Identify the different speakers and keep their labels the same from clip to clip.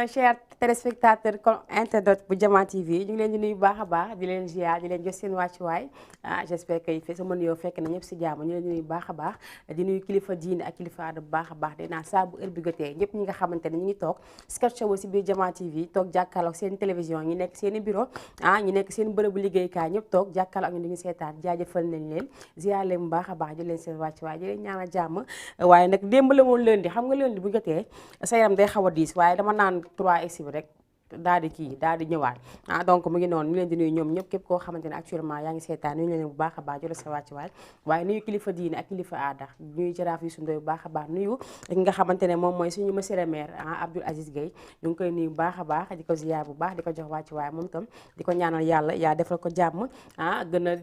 Speaker 1: chers téléspectateurs comme internet bu Diama TV ñu ngi leen di nuyu baax a baax di leen ziar di leen jox seen wàccuwaay j'espère que fi sama nuyoo fekk na ñëpp si jàmm ñu leen di nuyu baax a baax di nuyu kilifa diine ak kilifa aada bu baax a baax dinaa saa bu heure bi jotee ñëpp ñi nga xamante ne ñu ngi toog sketch show si biir Diama TV toog jàkkaarloog seen télévision ñi nekk seen i bureau ñi nekk seen bërëbu liggéeykaay ñëpp toog jàkkaarloog ak ñu ngi seetaan jaajëfal nañ leen ziar leen bu baax a baax di leen seen wàccuwaay di leen ñaanal jàmm waaye nag démb la woon lundi xam nga lundi bu jotee sa yaram day xaw a diis waaye dama naan 3x bi rek daal di ñëwaat donc mu ngi noonu ñu leen di nuyu ñoom ñëpp képp koo xamante ne actuellement yaa ngi seetaan nuyu leen bu baax a baax jël sa wàccuwaay waaye nuyu kilifa diine ak kilifa aada ñuy jaraaf yu sundoy bu baax a baax nuyu ki nga xamante ne moom mooy suñu monsieur le maire Abdoul Aziz Gueye ñu ngi koy nuyu bu baax a baax di ko ziyaar bu baax di ko jox wàccuwaay moom tam di ko ñaanal yàlla yaa defal ko jàmm gën a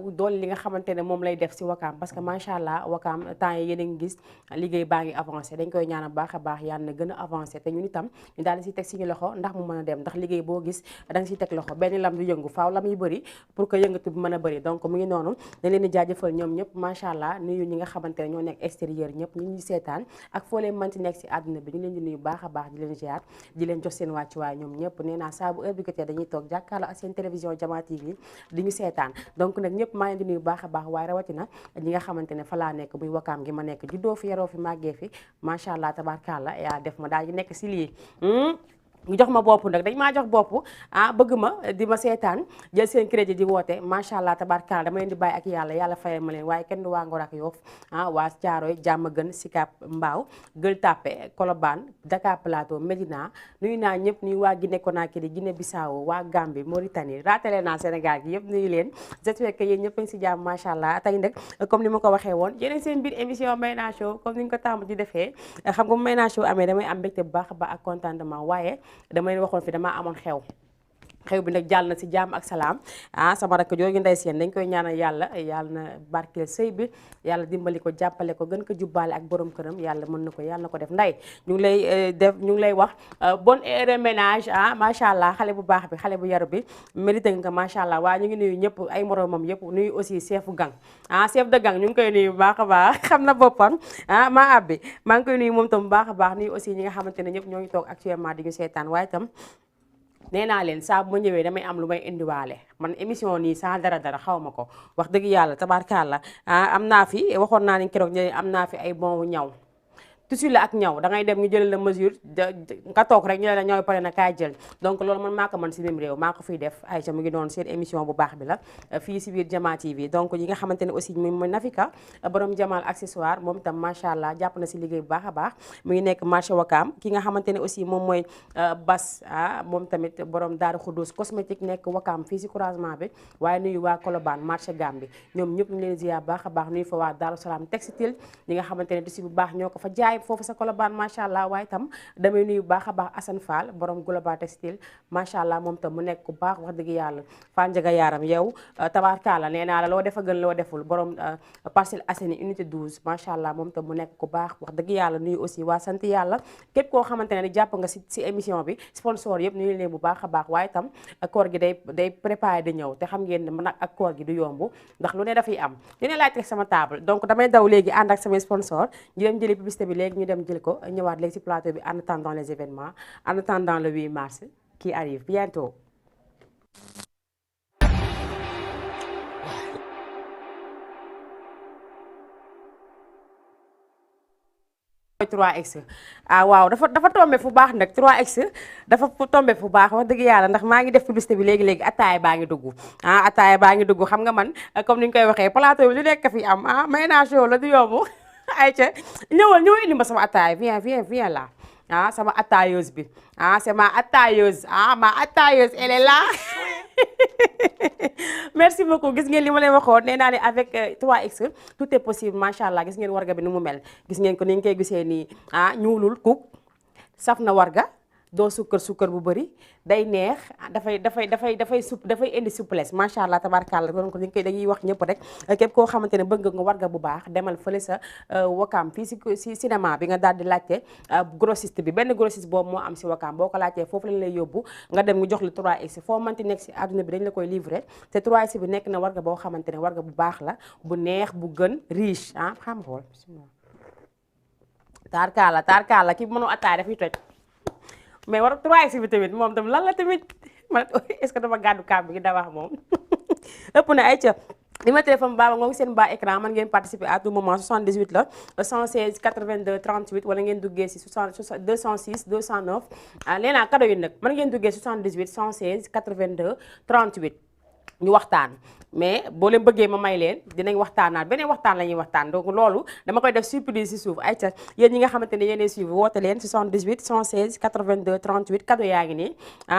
Speaker 1: dolli li nga xamante ne moom lay def si wakaam parce que macha allah wakaam temps yi yéen a ngi gis liggéey baa ngi avancé dañ koy ñaanal baax a baax yàlla na gën a avancé te ñun itam ñu daal di si teg suñu loxo ndax mu mën a dem ndax liggéey boo gis da nga siy teg loxo benn lam du yëngu faaw lam yu bëri pour que yëngatu bi mën a bëri donc mu ngi noonu dañ leen di jaajëfal ñoom ñëpp macha allah nuyu ñi nga xamante ne ñoo nekk extérieur ñëpp ñu ngi seetaan ak foo leen mënti nekk si àdduna bi ñu leen di nuyu baax a baax di leen ziar di leen jox seen wàccuwaay ñoom ñëpp nee naa saa bu heure bi jotee dañuy toog jàkkaarloo ak seen télévision Diama TV di ñu seetaan donc nag ñëpp maa leen di nuyu baax a baax waaye rawatina ñi nga xamante ne fa laa nekk muy wakaam gi ma nekk juddoo fi yaroo fi màggee fi macha allah tabarkalla yaa def ma daal di nekk si lii ñu jox ma bopp nag dañ maa jox bopp bëgg ma di ma seetaan jël seen crédit di woote macha allah tabarkalla dama leen di bàyyi ak yàlla fayal ma leen waaye kenn du waa Ngor ak Yoff waa Caaroy Diamaguène Sicap Mbao Gueule Tapée Colobane Dakar Plateau Médina nuyu naa ñëpp nuyu waa Guinée Conakry Guinée Bissau waa Gambie Mauritanie raatale naa Sénégal gi yëpp nuyu leen j'espère que yéen ñëpp a ngi si jàmm macha allah tey nag comme ni ma ko waxee woon yéen seen biir émission Mayna Show comme ni ñu ko tàmm di defee xam nga Mayna Show amee damay am mbégte bu baax a baax ak contentement waaye dama leen waxoon fi damaa amoon xew bi nag jàll na si jàmm ak salaam sama rakk jooju ndey seen dañ koy ñaanal yàlla na barkeel sëy bi yàlla dimbali ko jàppale ko gën ko jubbaale ak borom këram yàlla mën na ko yàlla na ko def nday ñu ngi lay wax bonne heure ménage macha allah xale bu baax bi xale bu yaru bi mérité nga macha allah waaye ñu ngi nuyu ñëpp ay moromam yëpp nuyu aussi chefu gang chef de gang ñu ngi koy nuyu bu baax a baax xam na boppam maa abbi maa ngi koy nuyu moom tam bu baax a baax nuyu aussi ñi nga xamante ne ñëpp ñoo ngi toog actuellement di ñu seetaan waaye tam nee naa leen saa bu ma ñëwee damay am lu may indiwaale man émission nii sans dara xaw ma ko wax dëgg yàlla tabaarkalla am naa fi waxoon naa ne keroog am naa fi ay bon ñaw tissu la ak ñaw da ngay dem ñu jël la mesure nga toog rek ñu ne la ñaw pare na kaay jël donc loolu man maa ko mën si même réew maa ko fiy def Aïcha mu ngi doon seen émission bu baax bi la fii si biir Diama TV donc yi nga xamante ne aussi mooy Nafika borom Jamal accessoire moom itam macha allah jàpp na si liggéey bu baax a baax mu ngi nekk marché Wakaam ki nga xamante ne aussi moom mooy Bas moom tamit borom Daaru Xudus cosmétique nekk Wakaam fii si croisement bi waaye nuyu waa Colobane marché Gambie ñoom ñëpp ñu leen ziar baax a baax nuyu fa waa Daaru Salaam textile ñi nga xamante ne tissu bu baax ñoo ko fa jaay foofu sa Colobane macha allah waaye tam damay nuyu baax a baax Assane Fall borom Global Textile macha allah moom tam mu nekk ku baax wax dëgg yàlla Fall Njaga yaaram yow tabaarkalla nee naa la loo defa gën loo deful borom Parcelles Assainies unité 12 macha allah moom tam mu nekk ku baax wax dëgg yàlla nuyu aussi waa sant yàlla képp koo xamante ne jàpp nga si émission bi sponsor yëpp nuyu leen bu baax a baax waaye tam koor gi day préparé di ñëw te xam ngeen ne man ak koor gi du yomb ndax lu ne dafay am dina laaj teg sama table donc damay daw léegi ànd ak samay sponsor ñu dem jëli publicité bi léegi ñu dem jël ko ñëwaat léegi ci plateau bi en attendant les événements en attendant le 8 mars qui arrive bientôt. Waaw dafa tombé fu baax nag 3x dafa tombé fu baax wax dëgg yàlla ndax maa ngi def publicité bi léegi ataaya baa ngi dugg ataaya baa ngi dugg xam nga man comme ni ñu koy waxee plateau bi lu nekk fi am Mayna Show la du yomb ayca ñëwal indi ma sama ataaya viens là sama attaayeuse bi c'est ma attaayeuse ma attaayeuse elle est là merci beaucoup gis ngeen li ma leen waxoon nee naa ne avec 3x tout est possible macha allah gis ngeen warga bi nu mu mel gis ngeen ko ni nga koy gisee nii ñuulul kuk saf na warga doo sukkar bu bëri day neex dafay indi souplesse macha allah tabarkalla donc dañuy wax ñëpp rek képp koo xamante ne bëgg nga warga bu baax demal fële sa Wakaam fii si cinéma bi nga daal di laajte grossiste bi benn grossiste boobu moo am si Wakaam boo ko laajtee foofu lañ lay yóbbu nga dem ñu jox la 3x foo mënti nekk si àdduna bi dañ la koy livrer te 3x bi nekk na warga boo xamante ne warga bu baax la bu neex bu gën riche xam xool tarkalla ki mënu attaay dafay toj mais war 3x bi tamit moom tam lan la tamit man est-ce que dama gàddu kàddu gi da wax moom ëpp na ay ca numéro téléphone baaba ngoo ngi seen bas écran man ngeen participer à tout moment 78 la 116 82 38 wala ngeen duggee si 206 209 leena cadeau yi nag man ngeen duggee 78 116 82 38 ñu waxtaan mais boo leen bëggee ma may leen dinañ waxtaanaat beneen waxtaan la ñuy waxtaan donc loolu dama koy def surprise si suuf ay ca yéen ñi nga xamante ne yéenay suivre woote leen 78 116 82 38 cadeau yaa ngi nii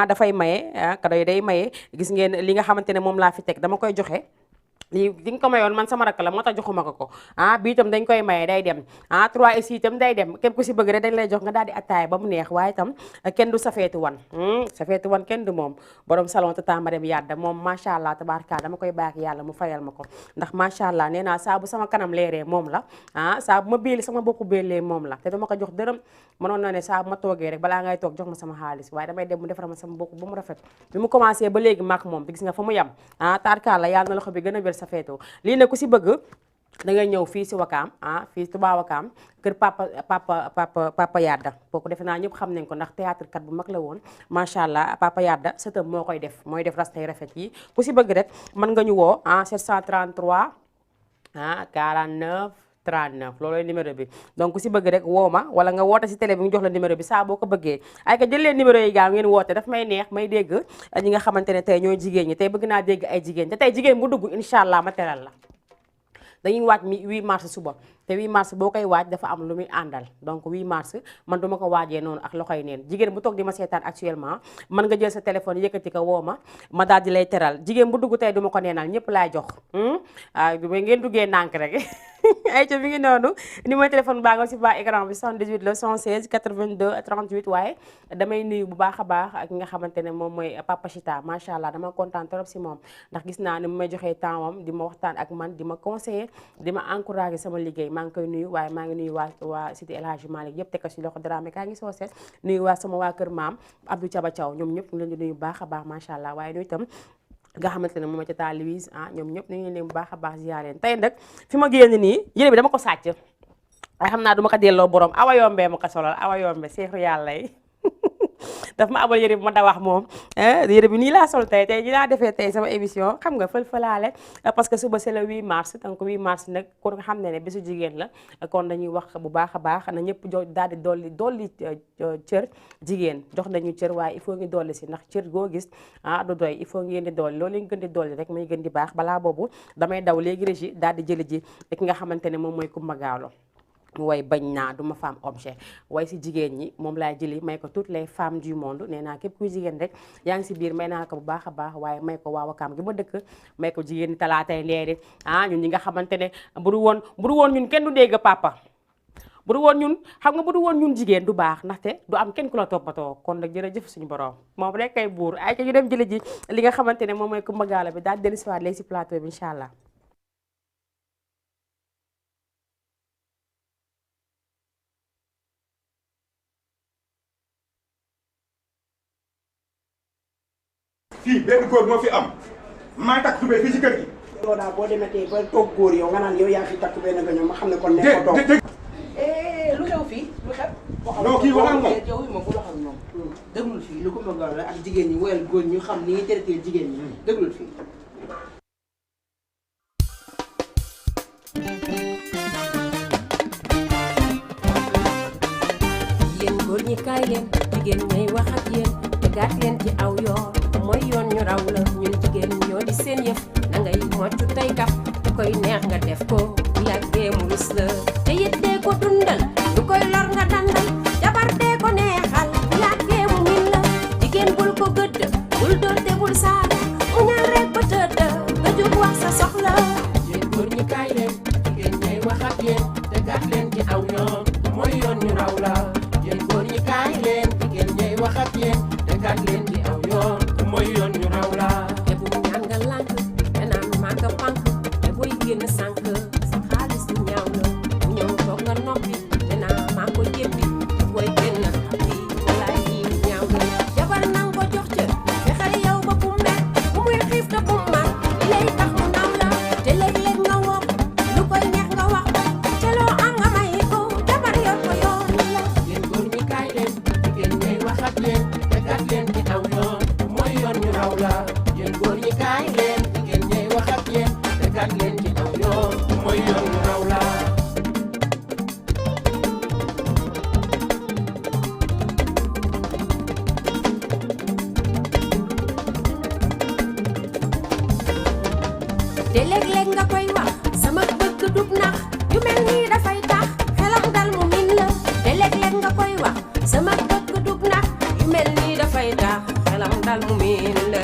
Speaker 1: dafay maye cadeau yi day maye gis ngeen li nga xamante ne moom laa fi teg dama koy joxe lii di nga ko mayoon man sama rakk la moo tax joxuma ko bii itam dañ koy maye day dem 3S itam day dem képp ku si bëgg rek dañ lay jox nga daal di attaaya ba mu neex waaye itam kenn du safeetu wan kenn du moom borom salon Tata Marème Yadda moom macha allah tabaraka dama koy baax yàlla mu fayal ma ko ndax macha allah nee naa saa bu sama kanam leeree moom la saa bu ma béeli sama bokku béelee moom la te dama ko jox dërëm mënoon na ne saa bu ma toogee rek balaa ngay toog jox ma sama xaalis waaye damay dem mu defar ma sama bokku ba mu rafet bi mu commencé ba léegi maak moom gis nga fa mu yam tabaraka la yàlla na loxo bi gën a wér sa feetu lii nag ku si bëgg da ngay ñëw fii si Wakaam fii Touba Wakaam kër papa Yadda kooku defe naa ñëpp xam nañ ko ndax théâtre kat bu mag la woon macha allah papa Yadda sëtam moo koy def mooy def rastay rafet yi ku si bëgg rek mën nga ñu woo 733 49 39 loolooy numéro bi donc ku si bëgg rek woo ma wala nga woote si télé bi mu jox la numéro bi saa boo ko bëggee ay ka jël leen numéro yi gaaw ngeen woote daf may neex may dégg ñi nga xamante ne tey ñooy jigéen ñi tey bëgg naa dégg ay jigéen te tey jigéen bu dugg incha allah ma teral la dañuy waaj 8 mars suba te 8 mars boo koy waaj dafa am lu muy àndal donc 8 mars man duma ko waajee noonu ak loxoy neen jigéen bu toog di ma seetaan actuellement mën nga jël sa téléphone yëkkati ko woo ma daal di lay teral jigéen bu dugg tey duma ko neenal ñëpp laay jox ngeen duggee nànk rek ay ca mi ngi noonu numéro téléphone baa nga si bas écran bi 78 la 116 82 38 waaye damay nuyu bu baax a baax ak nga xamante ne moom mooy Papa Chita macha allah dama kontaan trop si moom ndax gis naa ni mu may joxee temps am di ma waxtaan ak man di ma conseiller di ma encourager sama liggéey maa ngi koy nuyu waaye maa ngi nuyu waa cité El Hadji Malick yëpp teg ko si loxo Dramé kaa ngi soose nuyu waa sama waa kër maam Abdou Thiaba Thiaw ñoom ñëpp ñu leen di nuyu bu baax a baax macha allah waaye nuyu itam nga xamante ne moom ca taa Louise ñoom ñëpp nañu leen bu baax a baax ziareen tey nag fi ma génn nii yére bi dama ko sàcc waaye xam naa duma ko delloo borom awa yombee ma ko solal awa yombe seexu yàlla yi daf ma abal yére bi ma da wax moom yére bi nii laa sol tey ji laa defee tey sama émission xam nga fël-fëlaale parce que suba c'est le 8 mars donc 8 mars nag kon nga xam ne bésu jigéen la kon dañuy wax bu baax a baax na ñëpp daal di dolli cër jigéen jox nañu cër waaye il faut ngi dolli si ndax cër goo gis du doy il faut ngeen di dolli loolu lañ gën di dolli rek muy gën di baax balaa boobu damay daw léegi régie daal di jëli ji ki nga xamante ne moom mooy Coumba Gawlo mu way bañ naa duma femme objet way si jigéen ñi moom laay jëli may ko toutes les femmes du monde nee naa képp kuy jigéen rek yaa ngi si biir may naa ko bu baax a baax waaye may ko waa Wakaam gi ma dëkk may ko jigéen ñi talaatay leeri ñun ñi nga xamante ne bu du woon ñun kenn du dégg papa bu du woon ñun xam nga bu du woon ñun jigéen du baax ndaxte du am kenn ku la toppatoo kon nag jërëjëf suñu borom moom rek kay buur ay ca ñu dem jëli ji li nga xamante ne moom mooy Coumba Gawlo bi daal dellusiwaat léegi si plateau bi incha allah.
Speaker 2: fii benn góor moo fi am maa takk tubéy fii ci kër gi.
Speaker 3: yow daal boo demetee ba toog góor yow nga naan yow yaa fi takk benn nga ñëw ma xam ne kon nekk ko toog.
Speaker 4: lu xew fii lu xew.
Speaker 2: non kii wax ak moom
Speaker 4: yow ma bu wax ak moom. déglul fii lu Coumba Gawlo la ak jigéen ñi woyal góor ñu xam ni ñuy traité jigéen ñi déglul fii.
Speaker 5: yéen góor ñi kaay leen jigéen ñay wax ak yéen tegaat leen ci aw yoon mooy yoon ñu raw la ñun jigéen ñoo di seen yëf na ngay moccu tey kaf du koy neex nga def ko bu yàggee mu rus la te it dee ko dundal du koy lor nga dandal jabar dee ko neexal bu yàggee mu min la jigéen bul ko gëdd bul dóor te bul saaga mu ñaan rek ba tëdd nga jóg wax sa soxla yéen góor ñi kaay leen jigéen ñay wax ak yéen tegaat leen ci aw yoon mooy yoon ñu raw la yéen góor ñi kaay leen jigéen ñay wax ak yéen tegaat leen ci aw yoon mooy yoon ñu raw la te bu ñaan nga lànk te naan maa nga pànk te booy génn sànk sa xaalis du ñaaw la bu ñëw toog nga noppi te naan maa ko jéppi te booy génn bi walaay yi ñaaw la jabar nang ko jox cër fexeel yow ba bu mer bu muy xiif te bu mar li lay tax mu naaw la te léeg-léeg nga woo lu koy neex nga wax te loo am nga may ko te léeg-léeg nga koy wax sama bëgg dug nax yu mel nii dafay tax xelam dal mu min la te léeg-léeg nga koy wax sama bëgg dug nax yu mel nii dafay tax xelam dal mu min la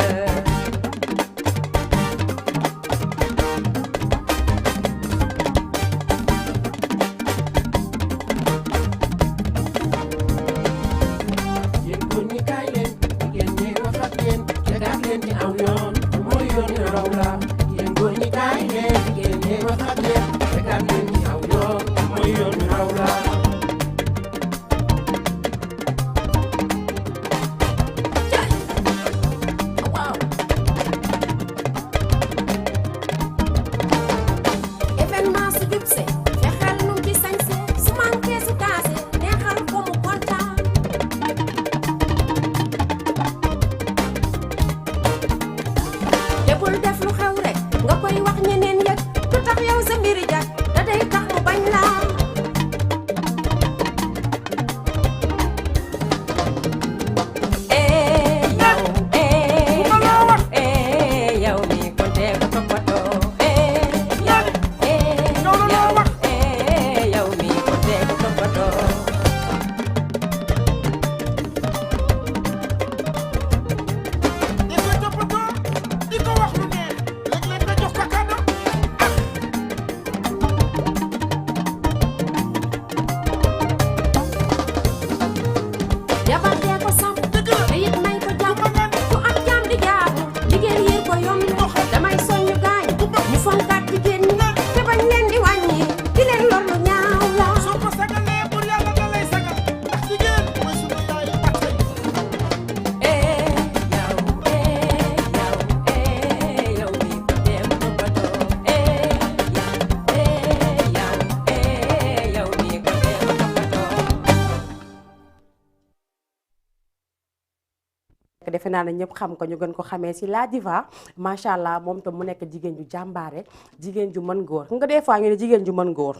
Speaker 5: defe naa ne ñëpp xam ko ñu gën ko xamee ci la diva macha allah moom tam mu nekk jigéen ju jàmbaare jigéen ju mën góor nga des fois ñu ne jigéen ju mën góor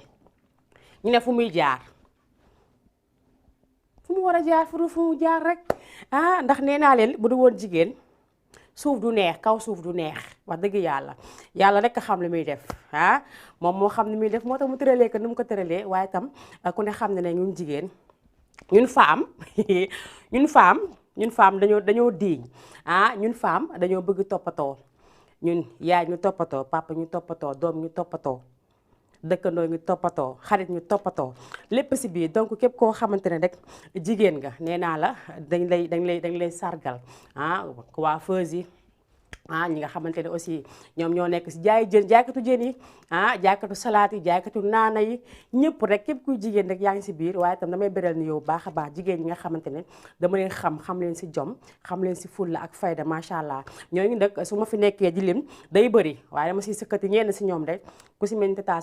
Speaker 5: ñu ne fu muy jaar fu mu war a jaar fu mu jaar rek ah ndax nee naa leen bu du woon jigéen suuf du neex kaw suuf du neex wax dëgg yàlla rek a xam li muy def ah moom moo xam li muy def moo tax mu tëralee ko ni mu ko tëralee waaye tam ku ne xam ne ne ñun jigéen ñun femme dañoo diiñ ah ñun femme dañoo bëgg toppatoo ñun yaay ñu toppatoo papa ñu toppatoo doom ñu toppatoo dëkkandoo ñu toppatoo xarit ñu toppatoo lépp si biir donc képp koo xamante ne rek jigéen nga nee naa la dañ lay sargal ah coiffeuse yi ah ñi nga xamante ne aussi ñoom ñoo nekk si jaaykatu jën yi ah jaaykatu salaat yi jaaykatu naana yi ñëpp rek képp kuy jigéen rek yaa ngi si biir waaye itam damay beral ni yow baax a baax jigéen ñi nga xamante ne dama leen xam leen si jom xam leen si fulla ak fayda macha allah ñooñu nag su ma fi nekkee di lim day bëri waaye dama siy sëkkati ñenn si ñoom rek ku si mel ni Tata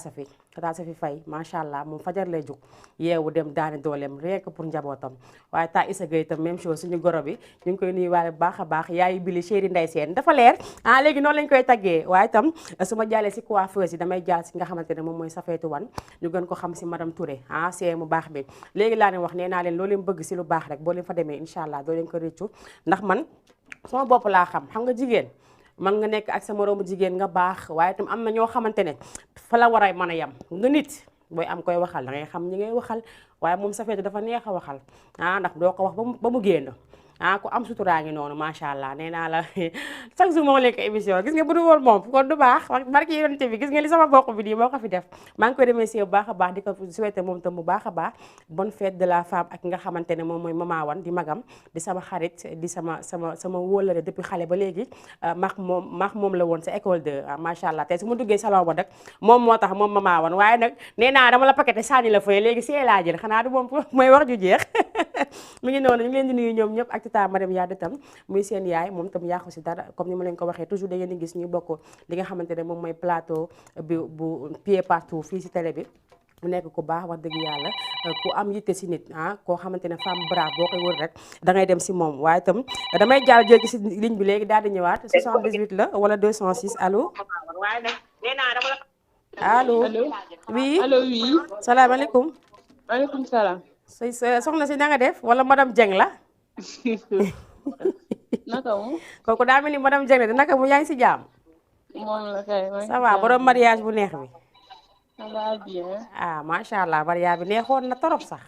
Speaker 5: Safi Faye macha allah moom fajar lay jug yeewu dem daani dooleem rekk pour njabootam waaye ta Issa Gueye itam même chose suñu goro bi ñu ngi koy nuyuwaale bu baax a baax yaayu Bili chéri Ndey Seen dafa leer ah léegi noonu lañ koy taggee waaye itam su ma jàllee si coiffeuse yi damay jàll si nga xamante ne moom mooy Safeetu Wan ñu gën ko xam si madame Touré ah see mu baax bi léegi laa leen wax nee naa leen loo leen bëgg si lu baax rek boo leen fa demee incha allah doo leen ko réccu ndax man sama bopp laa xam nga jigéen man nga nekk ak sa moroomu jigéen nga baax waaye itam am na ñoo xamante ne fa la war a mën a yem nga nit booy am koy waxal da ngay xam ñi ngay waxal waaye moom Safeetu dafa neex a waxal ah ndax doo ko wax ba mu génn ah ku am suturaa ngi noonu macha allah nee naa la chaque jour moo lekk émission gis nga bu du woon moom kon du baax barki yonente bi gis nga li sama bokk bi nii moo ko fi def maa ngi koy remercier bu baax a baax di ko souhaiter moom tam bu baax a baax bonne fête de la femme ak nga xamante ne moom mooy Mama Wan di magam di sama xarit di sama wóolare depuis xale ba léegi max moom la woon sa école de macha allah tey su ma duggee salon ba nag moom moo tax moom Mama Wan waaye nag nee naa dama la paqueté sànni la fay léegi see laa jël xanaa du moom mooy wax ju jeex mi ngi noonu ñu ngi leen di nuyu ñoom ñëpp ak tata madame Yade tam muy seen yaay moom tam yàqu si dara comme ni ma leen ko waxee toujours da ngeen di gis ñuy bokk li nga xamante ne moom mooy plateau bu pied partout fii si télé bi mu nekk ku baax wax dëgg yàlla ku am yitte si nit ah koo xamante ne femme brave boo koy wër rek da ngay dem si moom waaye itam damay jàll jël si ligne bi léegi daal di ñëwaat 78 la wala 206 allo allo oui
Speaker 6: allo oui
Speaker 5: salaamaaleykum
Speaker 6: maaleykum salaam
Speaker 5: soxna si na nga def wala madame Dieng la
Speaker 6: naka mu
Speaker 5: kooku daa mel ni madame Dieng la naka mu yaa ngi si jaam
Speaker 6: moom la kay.
Speaker 1: ça va borom mariage bu neex bi.
Speaker 6: ça va bien.
Speaker 1: ah macha allah mariage bi neexoon na torop sax.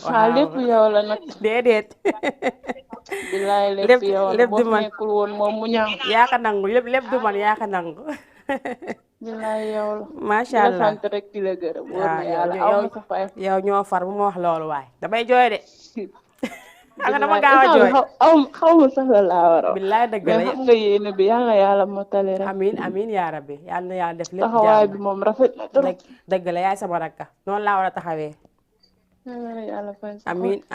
Speaker 6: waaw lépp yow la nag.
Speaker 1: déedéet.
Speaker 6: bilaay lépp yow la boo nekkul woon moom mu ñaaw.
Speaker 1: yaa ko nangu lépp du man yaa ko nangu.
Speaker 6: bilaay yow la.
Speaker 1: macha allah
Speaker 6: di la sant rek di la gërëm. wóor na yàlla aw ma sa fay.
Speaker 1: yow ñoo far bu ma wax loolu waay damay jooy de. xam nga dama gaaw a jooy
Speaker 6: xaw ma sax la laa war a.
Speaker 1: bilaay dëgg la
Speaker 6: mais xam nga yéene bi yal na yàlla motali rek.
Speaker 1: amiin yaa rabbi yal na yàlla def lépp.
Speaker 6: taxawaay bi moom rafet na trop.
Speaker 1: dëgg la yaay sama rakka noonu laa war a taxawee.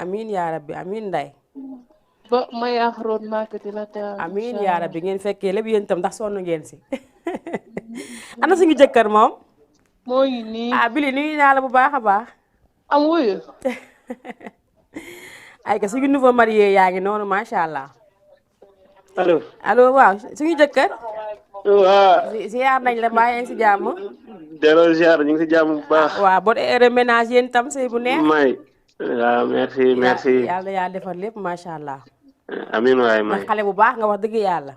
Speaker 1: amiin yaa rabbi amiin nday.
Speaker 6: ba ma yaax road market la teew.
Speaker 1: amiin yaa rabbi ngeen fekkee lépp yéen itam ndax sonn ngeen si. ana suñu jëkkër moom.
Speaker 6: moo ngi nii.
Speaker 1: Bili nuyu naa la bu baax a baax.
Speaker 6: am wuyu.
Speaker 1: ay ka suñu nouveau marié yaa ngi noonu macha allah.
Speaker 7: allo
Speaker 1: waaw suñu jëkkër.
Speaker 7: waaw.
Speaker 1: ziar nañ la mbaa yaa ngi si jàmm.
Speaker 7: delloo ziar ñu ngi si jàmm bu baax.
Speaker 1: waaw bonne heure ménage yéen itam sëy bu neex.
Speaker 7: may waaw merci.
Speaker 1: yàlla yaa defar lépp macha allah.
Speaker 7: amiin waay may
Speaker 1: xale bu baax nga wax dëgg yàlla.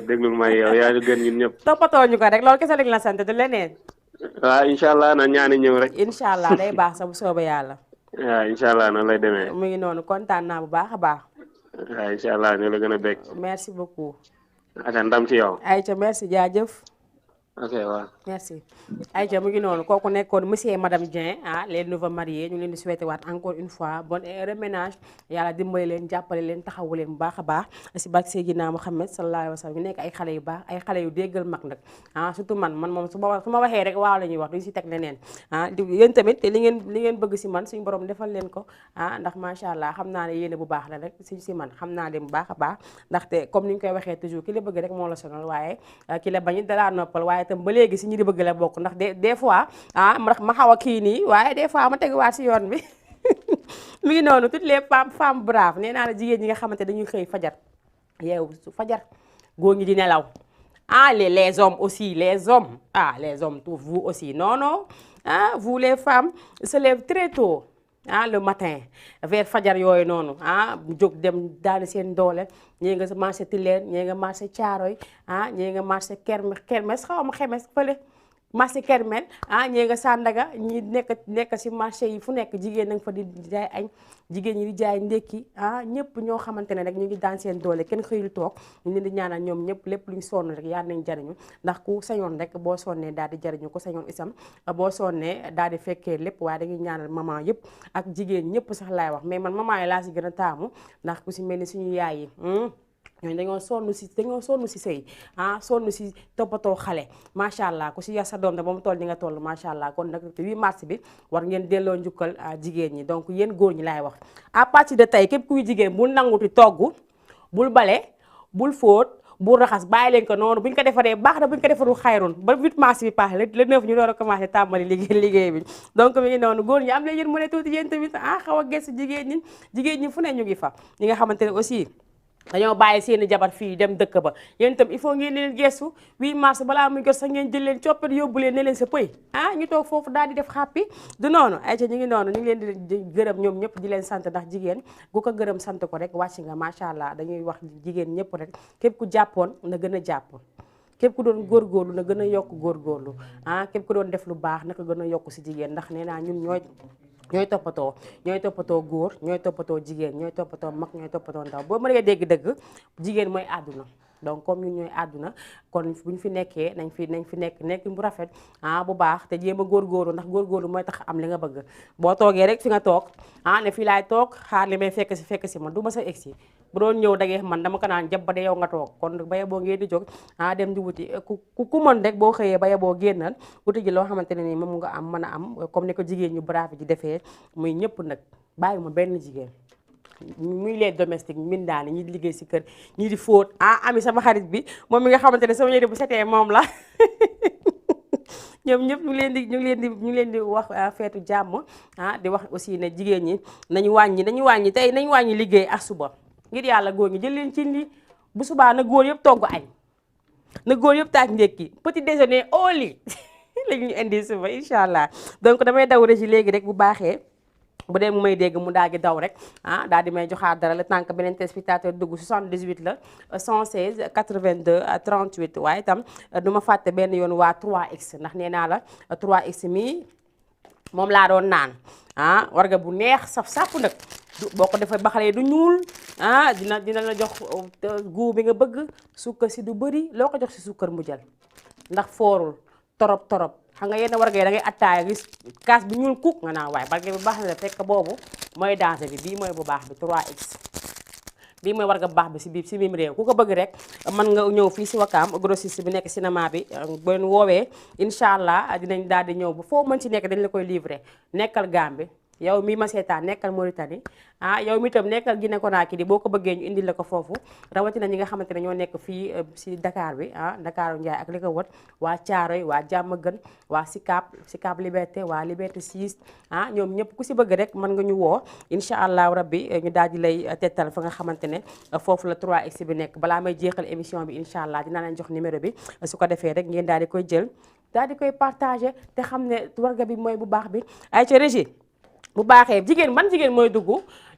Speaker 7: déglul may yow yaa ñu gën ñun ñëpp.
Speaker 1: toppatoo ñu ko rek loolu kese lañ la sant du leneen.
Speaker 7: waaw incha allah na ñaani ñëw rek.
Speaker 1: incha allah day baax sa bu soobee yàlla.
Speaker 7: waaw incha allah noonu lay demee.
Speaker 1: mu ngi noonu kontaan naa bu baax a baax.
Speaker 7: waaw incha allah ñu la gën a bég.
Speaker 1: merci beaucoup.
Speaker 7: ata ndam ci yow.
Speaker 1: ayca merci jaajëf.
Speaker 7: ok waaw.
Speaker 1: merci ayca mu ngi noonu kooku nekkoon monsieur et madame Dieng les nouveaux mariés ñu leen di souhaité waat encore une fois bonne heure ménage yàlla dimbali leen jàppale leen taxawu leen bu baax a baax si barke Seydina Muhammad sallallahu alayhi wa sallam ñu nekk ay xale yu baax ay xale yu déggal mag nag surtout man moom su ma waxee rek waaw la ñuy wax duñu si teg leneen yéen tamit li ngeen bëgg si man suñu borom defal leen ko ndax macha allah xam naa ne yéene bu baax la rek si man xam naa leen bu baax a baax ndaxte comme ni ñu koy waxee toujours ki la bëgg rek moo la sonal waaye ki la bañ dalaa noppal waaye tam ba léegi si ñi di bëgg la bokk ndax des fois ma xaw a kii nii waaye des fois ma teguwaat si yoon bi mi ngi noonu toutes les femmes braves nee naa la jigéen ñi nga xamante dañuy xëy fajar yeewu su fajar góor ñi di nelaw les hommes aussi les hommes tout vous aussi non vous les femmes se lèvent très tôt le matin vers fajar yooyu noonu jóg dem daani seen doole ñii nga marché Tilène ñii nga marché Thiaroye ñii nga marché Kermesse xaw ma xemes fële marché Kermel ñii nga Sandaga ñi nekk si marché yi fu nekk jigéen nanga fa di jaay añ jigéen ñi di jaay ndékki ñëpp ñoo xamante ne rek ñu ngi daan seen doole kenn xëyul toog ñu leen di ñaanal ñoom ñëpp lépp luñ sonn rek yal nañ jariñu ndax ku sañoon rek boo sonnee daal di jariñu ku sañoon isam boo sonnee daal di fekkee lépp waaye dañuy ñaanal maman yëpp ak jigéen ñëpp sax laay wax mais man maman yi laa si gën a taamu ndax ku si mel ni suñu yaay yi ñooñu dañoo sonn si sëy sonn si toppatoo xale macha allah ku si yar sa doom da ba mu toll ni nga toll macha allah kon nag 8 mars bi war ngeen delloo njukkal jigéen ñi donc yéen góor ñi laay wax à partir de tey képp kuy jigéen bul nanguti togg bul bale bul fóot bul raxas bàyyi leen ko noonu bu ñu ko defaree baax na bu ñu ko defarul xayrun ba 8 mars bi paax le 9 ñu door a commencé tàmbali liggéey bi donc mi ngi noonu góor ñi am leen yéen mu ne tuuti yéen tamit xaw a gëstu jigéen ñi fu ne ñu ngi fa ñi nga xamante ne aussi dañoo bàyyi seeni jabar fii dem dëkk ba yéen itam il faut ngeen leen gestu 8 mars balaa muy jot sax ngeen jël leen coppet yóbbu leen ne leen sa pëy ñu toog foofu daal di def xàppi du noonu ay ca ñu ngi noonu ñu ngi leen di gërëm ñoom ñëpp di leen sant ndax jigéen ku ko gërëm sant ko rek wàcc nga macha allah dañuy wax jigéen ñëpp rek képp ku jàppoon na gën a jàpp képp ku doon góorgóorlu na gën a yokk góorgóorlu képp ku doon def lu baax na ko gën a yokk si jigéen ndax nee naa ñun ñooy toppatoo góor ñooy toppatoo jigéen ñooy toppatoo mag ñooy toppatoo ndaw boo mënee dégg dëgg jigéen mooy àdduna donc comme ñun ñooy àdduna kon bu ñu fi nekkee nañ fi nekk bu rafet bu baax te jéem a góorgóorlu ndax góorgóorlu mooy tax am li nga bëgg boo toogee rek fi nga toog ne fii laay toog xaar li may fekk si man du ma sa egsi bu doon ñëw dagee man dama ko naan jàpp ba de yow nga toog kon baye boo ngeen di jóg dem di wuti ku mën rek boo xëyee baye boo génnal wuti ji loo xamante ne nii moom nga am mën a am comme ni ko jigéen ñu brave ji defee muy ñëpp nag bàyyi ma benn jigéen muy les domestiques mindaani ñi di liggéey si kër ñi di fóot ami sama xarit bi moom mi nga xamante ne sama yére bu setee moom la ñoom ñëpp ñu ngi leen di wax feetu jàmm di wax aussi ne jigéen ñi nañu wàññi tey nañu wàññi liggéey ak suba ngir yàlla góor ñi jël leen ci li bu subaa na góor yëpp togg añ na góor yëpp taaj ndékki petit déjeuner au lit la ñu indi suba incha allah donc damay daw rek léegi rek bu baaxee bu dee mu may dégg mu daal di daw rek daal di may joxaat dara le temps que beneen téléspectateur dugg 78 la 116 82 38 waaye itam du ma fàtte benn yoon waa 3x ndax nee naa la 3x mi moom laa doon naan warga bu neex saf sàpp nag boo ko defee baxalee du ñuul dina la jox goût bi nga bëgg suukar si du bëri loo ko jox si suukar mu jël ndax foorul torop xam nga yenn warga yi da ngay attaaya gis kaas bi ñuul kuk nga naan waaye barke bu baax na fekk boobu mooy danger bi bii mooy bu baax bi 3x bii mooy warga bu baax bi si biir si biir réew ku ko bëgg rek mën nga ñëw fii si Wakaam grossiste bi nekk cinéma bi boo leen woowee incha allah dinañ daal di ñëw ba foo mën ci nekk dañ la koy livrer nekkal Gambie yow mi ma seetaan nekkal Mauritanie yow mi itam nekkal Guinée Conakry boo ko bëggee ñu indil la ko foofu rawatina ñi nga xamante ne ñoo nekk fii si Dakar bi Dakar Ndiaye ak li ko wër waa Thiaroye waa Diamaguène waa Sicap Liberté waa Liberté 6 ñoom ñëpp ku si bëgg rek mën nga ñu woo incha allahu rabbi ñu daal di lay tettal fa nga xamante ne foofu la 3x bi nekk balaa may jeexal émission bi incha allah dinaa leen jox numéro bi su ko defee rek ngeen daal di koy jël daal di koy partagé te xam ne warga bi mooy bu baax bi ay ca régie bu baaxee jigéen mooy dugg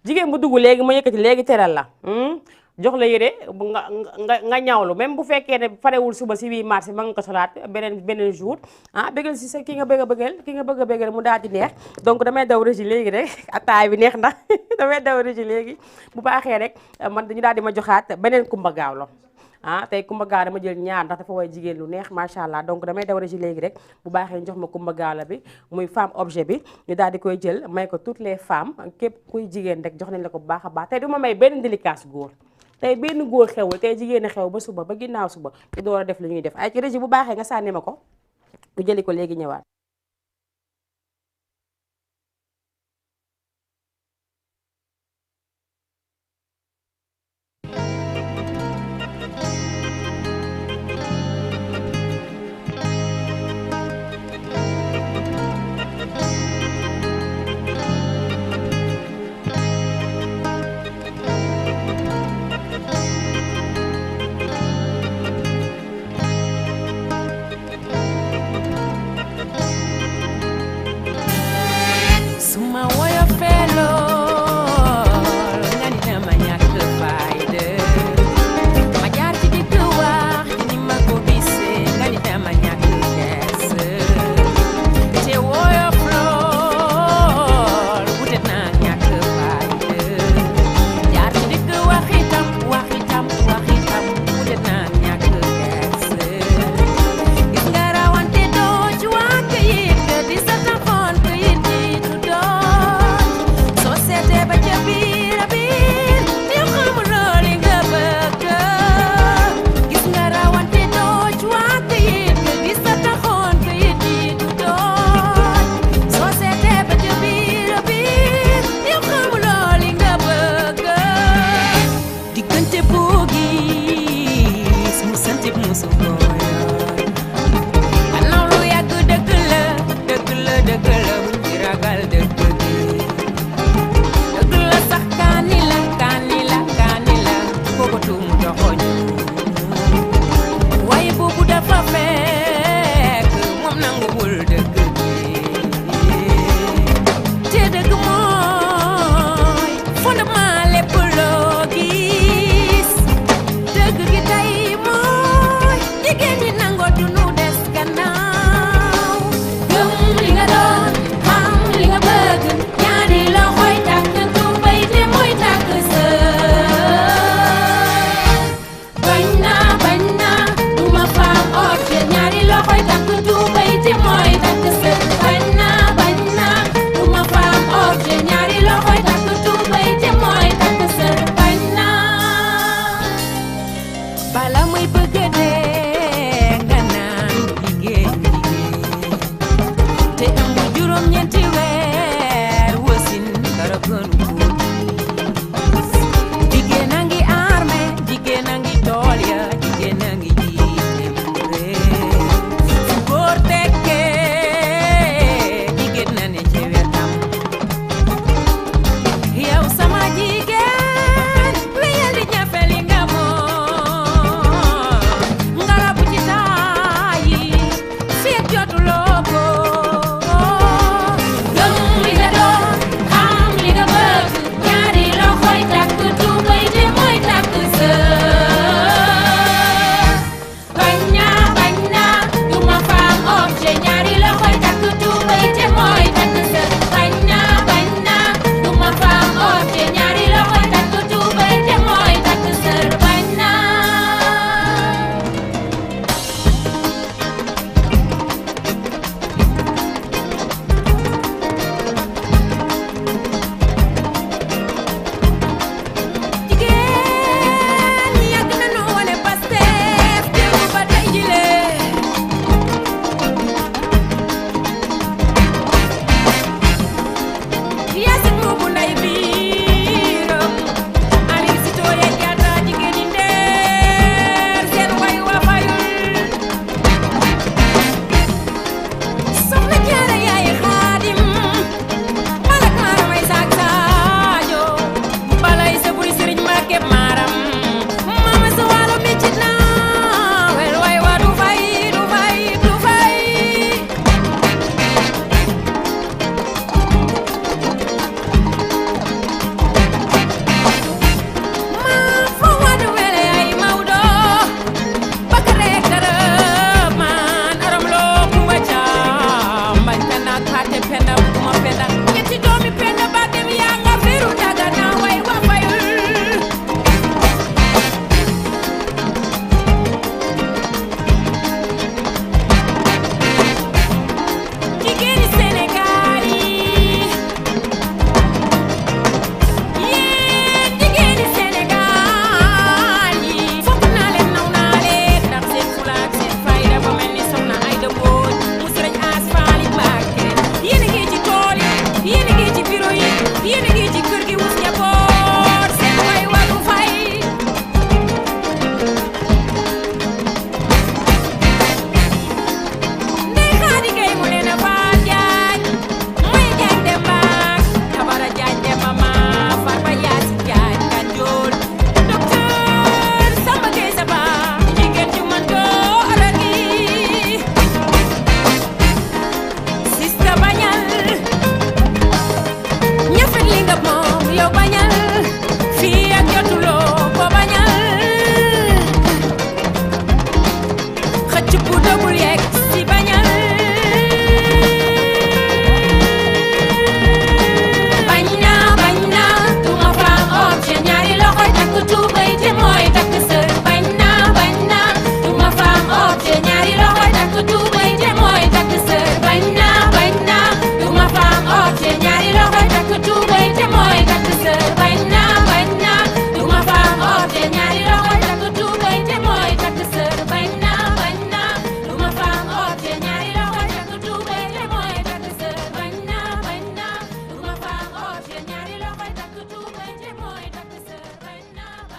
Speaker 1: jigéen bu dugg léegi ma yëkkati léegi teral la jox la yére nga ñawlu même bu fekkee ne farewul suba si 8 mars ma nga ko solaat beneen jour bëggal si sa ki nga bëgg a bëggal mu daal di neex donc damay daw régie léegi rek ataay bi neex na damay daw régie léegi bu baaxee rek man dañu daal di ma joxaat beneen kumba gaaw la tey kumba gaaw dama jël ñaar ndax dafa way jigéen lu neex macha allah donc damay daw régie léegi rek bu baaxee jox ma kumba gaaw la bi muy femme objet bi ñu daal di koy jël may ko toutes les femmes képp kuy jigéen rek jox nañ la ko bu baax a baax tey du ma may benn délicace góor tey benn góor xewul tey jigéen a xew ba suba ba ginnaaw suba ñu door a def li ñuy def ay ci régie bu baaxee nga sànni ma ko ñu jëli ko léegi ñëwaat.
Speaker 8: Jigéen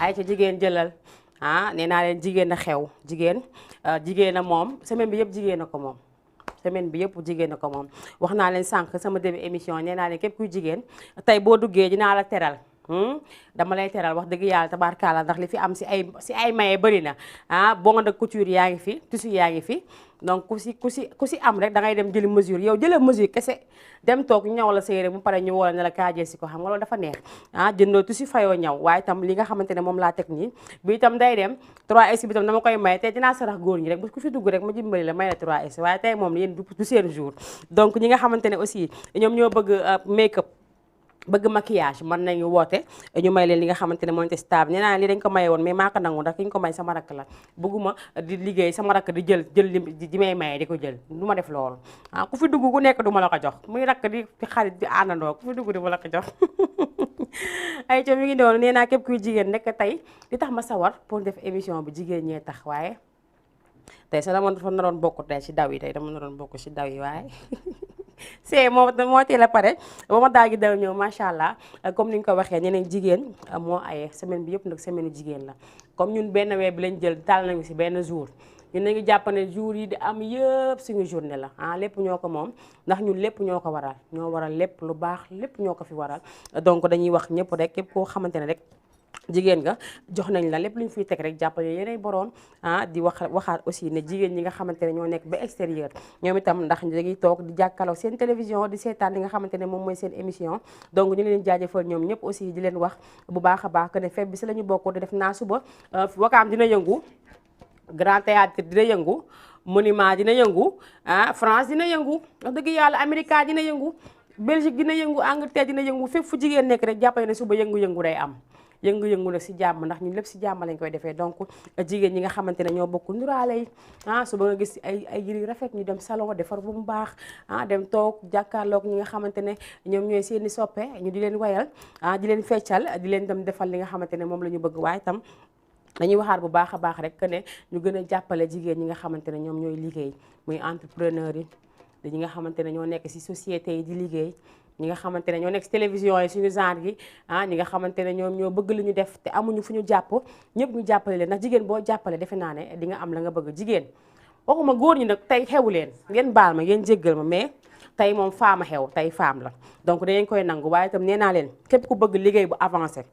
Speaker 1: ay ca jigéen jëlal nee naa leen jigéen a xew jigéen a moom semaine bi yëpp jigéen a ko moom semaine bi yëpp jigéen a ko moom wax naa leen sànq sama début émission nee naa leen képp kuy jigéen tey boo duggee dinaa la teral dama lay teral wax dëgg yàlla tabaarkalla ndax li fi am si ay maye bëri na bon de couture yaa ngi fi tissu yaa ngi fi donc ku si am rek da ngay dem jëli mesure yow jëlee mesure kese dem toog ñaw la séeré bu pare ñu woo ne la kaajee si ko xam nga loolu dafa neex jëndoo tissu fayoo ñaw waaye itam li nga xamante ne moom laa teg nii bi itam day dem 3S bi itam dama koy may te dinaa sarax góor ñi rek bu ku fi dugg rek ma dimbali la may la 3S waaye tey moom yéen du seen jour donc ñi nga xamante ne aussi ñoom ñoo bëgg make-up bëgg maquillage mën nañu woote ñu may leen li nga xamante ne mooy te stable nee naa li dañ ko maye woon mais maa ko nangu ndax ki ñu ko may sama rakk la bëgguma di liggéey sama rakk di jël di may maye di ko jël du ma def loolu ku fi dugg ku nekk du ma la ko jox muy rakk di xarit di àndandoo ku fi dugg du ma la ko jox ay co mi ngi doon nee naa képp kuy jigéen nekk tey li tax ma sawar pour def émission bi jigéen ñee tax waaye tey sax dama dafa naroon bokk tey si daw yi tey dama naroon bokk si daw yi waaye c'est moo teel a pare ba ma daal gi daw ñëw macha allah comme ni ñu ko waxee ñeneen jigéen moo aye semaine bi yëpp nag semaine jigéen la comme ñun benn weer bi lañ jël taal nañu si benn jour ñun nañu jàpp ne jour yi di am yëpp suñu journée la lépp ñoo ko moom ndax ñun lépp ñoo ko waral ñoo waral lépp lu baax lépp ñoo ko fi waral donc dañuy wax ñëpp rek képp koo xamante ne rek jigéen nga jox nañ la lépp lu ñu fiy teg rek jàppale yeneen boroom di waxaat aussi ne jigéen ñi nga xamante ne ñoo nekk ba extérieur ñoom itam ndax dañuy toog di jàkkaarloo seen télévision di seetaan li nga xamante ne moom mooy seen émission donc ñu leen jaajëfal ñoom ñëpp aussi di leen wax bu baax a baax que ne fête bi si la ñu bokk di def naa suba Wakaam dina yëngu Grand Théâtre dina yëngu Monument dina yëngu France dina yëngu wax dëgg yàlla Amérique dina yëngu Belgique dina yëngu Angleterre dina yëngu fépp fu jigéen nekk rek jàppale ne suba yëngu-yëngu day am yëngu-yëngu nag si jàmm ndax ñun lépp si jàmm lañ koy defee donc jigéen ñi nga xamante ne ñoo bokk nduraale yi suba nga gis ay yëri rafet ñu dem salon defar bu mu baax dem toog jàkkaarloog ñi nga xamante ne ñoom ñooy seeni soppe ñu di leen wayal di leen feccal di leen dem defal li nga xamante ne moom la ñu bëgg waaye itam dañuy waxaat bu baax a baax rek que ne ñu gën a jàppale jigéen ñi nga xamante ne ñoom ñooy liggéey muy entrepreneur yi ñi nga xamante ne ñoo nekk si société yi di liggéey ñi nga xamante ne ñoo nekk si télévision yi suñu genre gi ñi nga xamante ne ñoom ñoo bëgg lu ñu def te amuñu fu ñu jàpp ñëpp ñu jàppale leen ndax jigéen boo jàppale defe naa ne di nga am la nga bëgg jigéen waxuma góor ñi nag tey xewu leen ngeen baal ma ngeen jéggal ma mais tey moom femme a xew tey femme la donc dañu koy nangu waaye itam nee naa leen képp ku bëgg liggéey bu avancé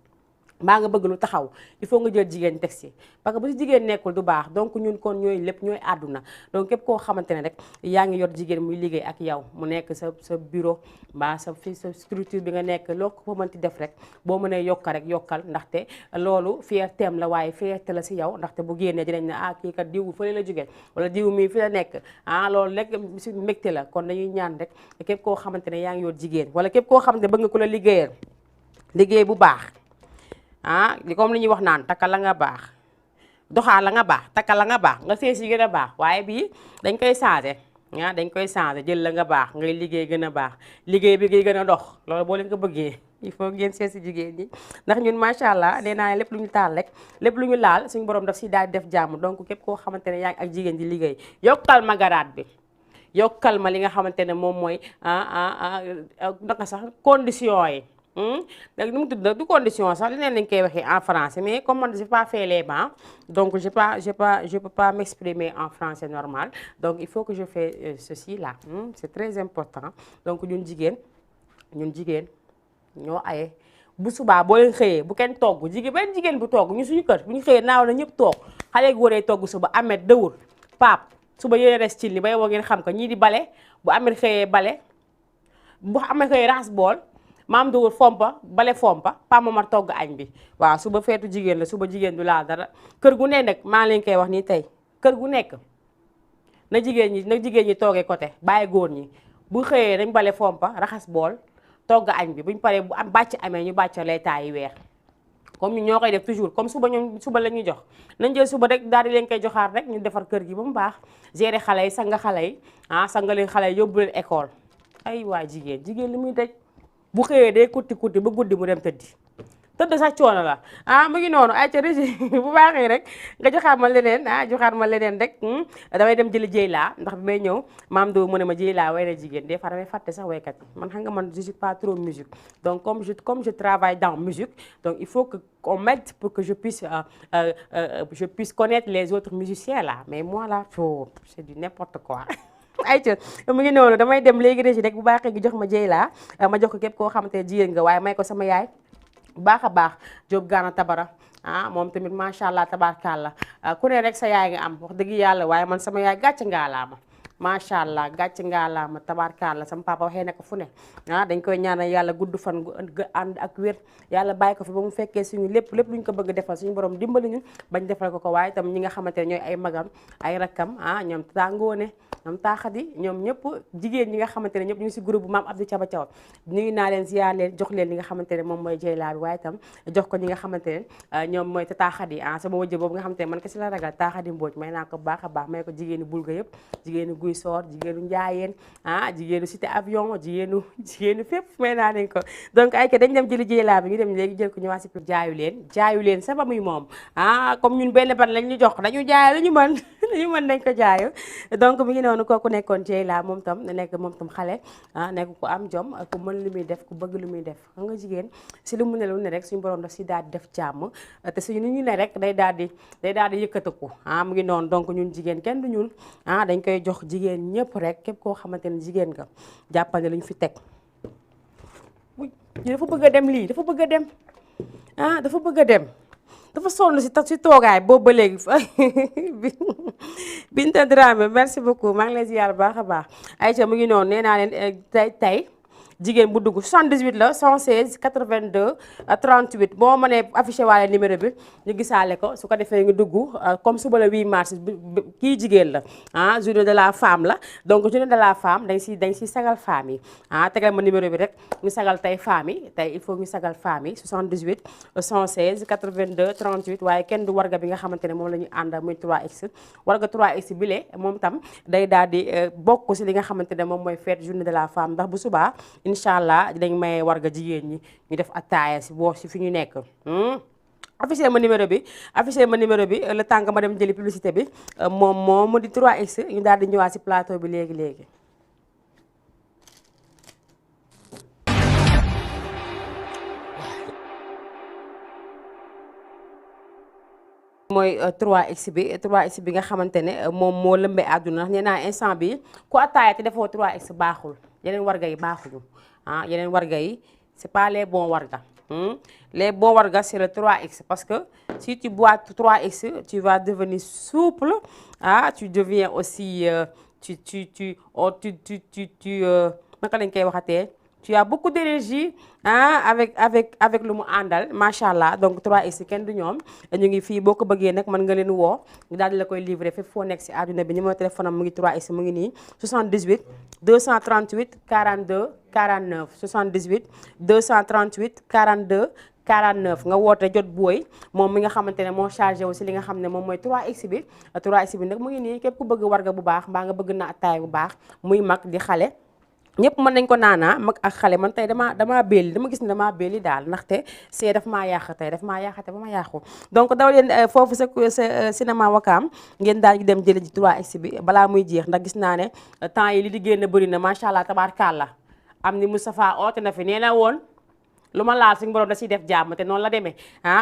Speaker 1: mbaa nga bëgg lu taxaw il faut nga jël jigéen teg si parce que bu si jigéen nekkul du baax donc ñun kon ñooy lépp ñooy àdduna donc képp koo xamante ne rek yaa ngi yor jigéen muy liggéey ak yow mu nekk sa bureau mbaa sa structure bi nga nekk loo ko mënti def rek boo mënee yokka rek yokkal ndaxte loolu fierté am la waaye fierté la si yow ndaxte bu génnee dinañ ne kii kat diw fële la jógee wala diw mii fi la nekk loolu rek si mbégte la kon dañuy ñaan rek képp koo xamante ne yaa ngi yor jigéen wala képp koo xamante ne bëgg nga ku la liggéeyal liggéey bu baax comme li ñuy wax naan takka la nga baax doxaa la nga baax takka la nga baax nga sees yi gën a baax waaye bii dañ koy changé dañ koy changé jël la nga baax ngay liggéey gën a baax liggéey bi ngay gën a dox loolu boo leen ko bëggee il faut ngeen sees si jigéen ñi ndax ñun macha allah nee naa lépp lu ñu taal rek lépp lu ñu laal suñu borom daf si daal di def jàmm donc képp koo xamante ne yaa ngi ak jigéen di liggéey yokkal ma garaat bi yokkal ma li nga xamante ne moom mooy naka sax condition yi léegi nu mu tudd du condition sax leneen lañ koy waxee en français mais comme man j'ai pas fait les bancs donc je peux pas m'exprimer en français normal donc il faut que je fais ceci là c'est très important donc ñun jigéen ñoo aye bu subaa boo leen xëyee bu kenn togg benn jigéen bu togg ñu suñu kër bu ñu xëyee naaw na ñëpp toog xale gu waree togg suba amet dëwur paap suba yéen res ci li bay woo ngeen xam ko ñii di bale bu amet xëyee bale bu amet xëyee raxas bool maam dugul fompa bale fompa Pa Momar togg añ bi waaw suba feetu jigéen la suba jigéen du laal dara kër gu ne nag maa leen koy wax nii tey kër gu nekk na jigéen ñi toogee côté bàyyi góor ñi bu xëyee dañ bale fompa raxas bool togg añ bi buñ paree bu am bàcc amee ñu bàcc lay taayi weex comme ñu ñoo koy def toujours comme suba la ñuy jox nañ jël suba rek daal di leen koy joxaat rek ñu defar kër gi ba mu baax gérer xale yi sanga xale yi sanga leen xale yi yóbbu leen école ay waa jigéen li muy daj bu xëyee day kutti ba guddi mu dem tëddi tëdd sax coono la mu ngi noonu ay ca régi bu baaxee rek nga joxaat ma leneen joxaat ma leneen rek damay dem jëli Dieyla ndax bi may ñëw maam do mu ne ma Dieyla way na jigéen des fois damay fàtte sax waykat yi man xam nga man je suis pas trop musique donc comme je travaille dans musique donc il faut que qu'on m'aide pour que je puisse connaître les autres musiciens là mais moi là c'est du n'importe quoi ayca mu ngi noonu damay dem léegi régi rek bu baaxee gi jox ma Dieyla ma jox ko képp koo xamante ne jigéen nga waaye may ko sama yaay bu baax a baax Diop Gana Tabara moom tamit macha allah tabaarkalla ku ne rek sa yaay nga am wax dëgg yàlla waaye man sama yaay gàcce ngaalaama macha allah gàcce ngaalaama tabaarkalla sama papa waxee na ko fu ne dañ koy ñaanal yàlla gudd fan gu ànd ak wér yàlla bàyyi ko fi ba mu fekkee suñu lépp luñ ko bëgg defal suñu borom dimbali ñu bañ defal ko waaye itam ñi nga xamante ne ñooy ay magam ay rakkam ñoom tàngoone ñoom taaxadi ñoom ñëpp jigéen ñi nga xamante ne ñëpp ñu ngi si groupe bu maam Abdou Thiaba Thiaw nuyu naa leen ziar leen jox leen li nga xamante ne moom mooy Dieyla bi waaye itam jox ko ñi nga xamante ne ñoom mooy te taaxadi sama wëjjë boobu nga xamante ne man kese la ragal taaxadi Mbooj may naa ko baax a baax may ko jigéenu bulga yëpp jigéenu guy soor jigéenu njaayeen jigéenu cité avion jigéenu fépp may naa leen ko donc ay dañ dem jëli Dieyla bi ñu dem léegi jël ko ñëwaat si jaayu leen sama muy moom comme ñun benn ban lañ ñu jox dañu jaay lu ñu mën dañ ko jaayu donc mi ngi noonu kooku nekkoon Dieyla moom tam nekk moom tam xale nekk ku am jom ku mën lu muy def ku bëgg lu muy def xam nga jigéen si lu mu ne lu ne rek suñu borom daf si daal di def jàmm te suñu ni ñu ne rek day daal di yëkkatiku mu ngi noonu donc ñun jigéen kenn du ñun dañ koy jox jigéen ñëpp rek képp koo xamante ne jigéen nga jàppal ne lu ñu fi teg dafa bëgg a dem lii dafa bëgg a dem dafa bëgg a dem dafa sonn si toogaay boobu ba léegi Binta Dramé merci beaucoup maa ngi lay ziar baax a baax Aïcha mu ngi noonu nee naa leen tey jigéen bu dugg 78 la 116 82 38 boo mënee affiché waale numéro bi ñu gisaale ko su ko defee nga dugg comme suba la 8 mars kii jigéen la journée de la femme la donc journée de la femme dañ si sagal femme yi tegal ma numéro bi rek ñu sagal tey femme yi tey il faut ñu sagal femme yi 78 116 82 38 waaye kenn du warga bi nga xamante ne moom la ñu ànd muy 3x warga 3x bile moom tam day daal di bokk si li nga xamante ne moom mooy fête journée de la femme ndax bu subaa incha allah dinañ may warga jigéen ñi ñu def attaaya si fi ñu nekk affiché ma numéro bi le temps que ma dem jëli publicité bi moom mu di 3x ñu daal di ñëwaat si plateau bi léegi mooy 3x bi nga xamante ne moom moo lëmbee àdduna ndax nee naa instant bi ku attaaya te defoo 3x baaxul yeneen warga yi baaxuñu yeneen warga yi c'est pas les bons warga les bons warga c'est le 3x parce que si tu bois 3x tu vas devenir souple tu deviens aussi naka lañ koy waxatee tu as beaucoup d'énergie avec lu mu àndal macha allah donc 3x kenn du ñoom ñu ngi fii boo ko bëggee nag mën nga leen woo ñu daal di la koy livrer fépp foo nekk si àdduna bi numéro téléphone am mu ngi 3x mu ngi nii 78 238 42 49 78 238 42 49 nga woote jot booy moom mi nga xamante ne moo chargé wu si li nga xam ne moom mooy 3x bi nag mu ngi nii képp ku bëgg warga bu baax mbaa nga bëgg na attaay bu baax muy mag di xale ñëpp mën nañ ko naanaa mag ak xale man tey damaa belli dama gis ne damaa belli daal ndaxte see daf maa yàq tey daf maa yàqate ba ma yàqu donc daw leen foofu sa cinéma Wakaam ngeen daal di dem jëli ji 3x bi balaa muy jeex ndax gis naa ne temps yi li di génn bëri na macha allah tabaarkàlla am ni Moustapha oote na fi nee na woon lu ma laal suñu borom da ciy def jàmm te noonu la demee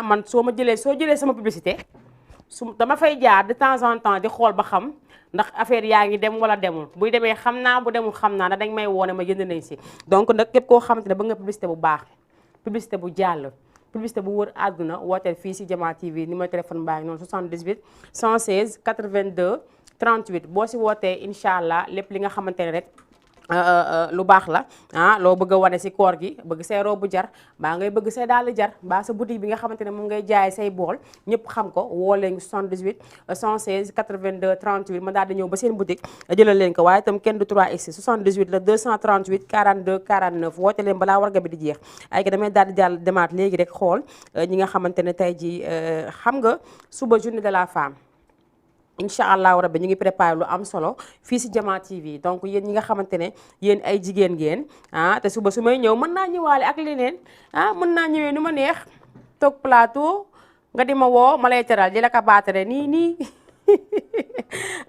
Speaker 1: man soo jëlee sama publicité dama fay jaar de temps en temps di xool ba xam ndax affaire yaa ngi dem wala demul buy demee xam naa bu demul xam naa ndax dañ may woone ma jënd nañ si donc nag képp koo xamante ne bëgg nga publicité bu baax publicité bu jàll publicité bu wër àdduna wooteel fii si Jama TV numéro téléphone baa ngi noonu 78 116 82 38 boo si wootee incha allah lépp li nga xamante ne rek lu baax la loo bëgg a wane si koor gi bëgg say robu jar baa ngay bëgg say daal jar baa sa boutique bi nga xamante ne moom ngay jaay say bool ñëpp xam ko woo leen 78 116 82 38 ma daal di ñëw ba seen boutique jëlal leen ko waaye itam kenn du 3x 78 la 238 42 49 woote leen balaa warga bi di jeex ay ka damay daal di jàll demaat léegi rek xool ñi nga xamante ne tey ji xam nga suba journée de la femme incha allahu rabbi ñu ngi préparé lu am solo fii si Jama TV donc yéen ñi nga xamante ne yéen ay jigéen ngeen te suba su may ñëw mën naa ñëwaale ak leneen mën naa ñëwee nu ma neex toog plateau nga di ma woo ma lay teral di la ko baatare nii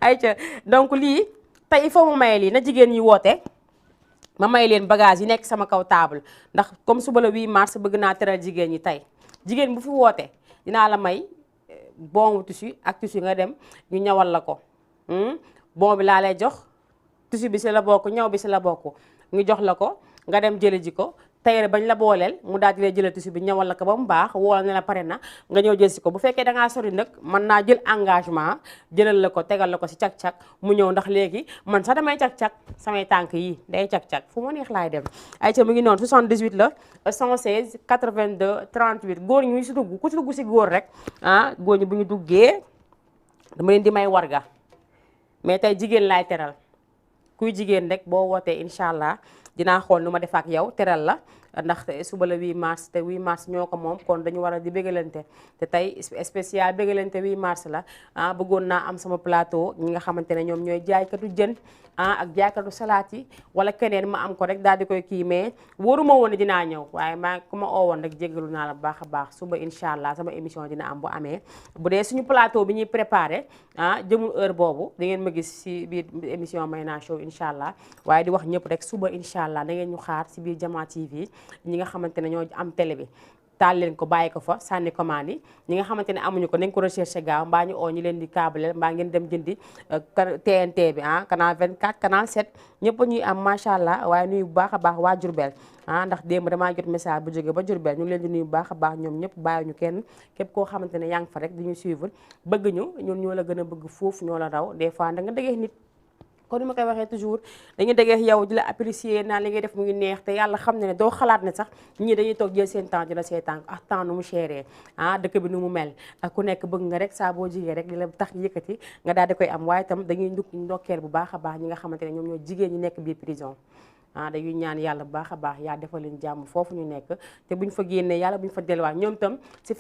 Speaker 1: ayca donc lii tey il faut ma maye lii na jigéen ñi woote ma may leen bagage yi nekk sama kaw table ndax comme suba la 8 mars bëgg naa teral jigéen ñi tey jigéen bu fi woote dinaa la may bon tissu ak tissu nga dem ñu ñawal la ko bon bi laa lay jox tissu bi si la bokk ñaw bi si la bokk ñu jox la ko nga dem jële ji ko tayere bañ la booleel mu daal di lay jëlee tissu bi ñawal la ko ba mu baax woola ne la pare na nga ñëw jël si ko bu fekkee da ngaa sori nag mën naa jël engagement jëlal la ko tegal la ko si cag-cag mu ñëw ndax léegi man sax damay cag-cag samay tànk yi day cag-cag fu ma neex laay dem ay ca mu ngi noonu 78 la 116 82 38 góor ñi si dugg ku si dugg si góor rek góor ñi bu ñu duggee dama leen di may warga mais tey jigéen laay teral kuy jigéen rek boo wootee incha allah dinaa xool nu ma def ak yow teral la ndax suba la 8 mars te 8 mars ñoo ko moom kon dañu war a di bégalante te tey spécial bégalante 8 mars la bëggoon naa am sama plateau ñi nga xamante ne ñoom ñooy jaaykatu jën ak jaaykatu salaat yi wala keneen ma am ko rek daal di koy kii mais wóoruma woon ne dinaa ñëw waaye maa ku ma oowoon rek jéggalu naa la bu baax a baax suba incha allah sama émission dina am bu amee bu dee suñu plateau bi ñuy préparé jëmul heure boobu da ngeen ma gis si biir émission Mayna Show incha allah waaye di wax ñëpp rek suba incha allah da ngeen ñu xaar si biir Jama TV ñi nga xamante ne ñoo am télé bi taal leen ko bàyyi ko fa sànni commande yi ñi nga xamante ne amuñu ko nañ ko recherché gaaw mbaa ñu oo ñu leen di câble mbaa ngeen dem jëndi TNT bi canal 24 canal 7 ñëpp ñuy am macha allah waaye nuyu bu baax a baax waa Diourbel ndax démb damaa jot message bu jóge ba Diourbel ñu ngi leen di nuyu bu baax a baax ñoom ñëpp bàyyiwuñu kenn képp koo xamante ne yaa ngi fa rek di ñu suivre bëgg ñu ñun ñoo la gën a bëgg foofu ñoo la raw des fois da nga déggee nit kon ni ma koy waxee toujours dañuy déggee yow di la apprécier naan li ngay def mu ngi neex te yàlla xam ne doo xalaat ne sax ñii dañuy toog jël seen temps di la seetaan ak temps nu mu chéré dëkk bi nu mu mel ak ku nekk bëgg nga rek saa boo jigee rek di la tax yëkkati nga daal di koy am waaye itam dañuy ndokkeel bu baax a baax ñi nga xamante ne ñoom ñoo jigéen ñi nekk biir prison dañuy ñaan yàlla bu baax a baax yaa defal leen jàmm foofu ñu nekk te buñ fa génnee yàlla buñ fa delluwaat ñoom itam si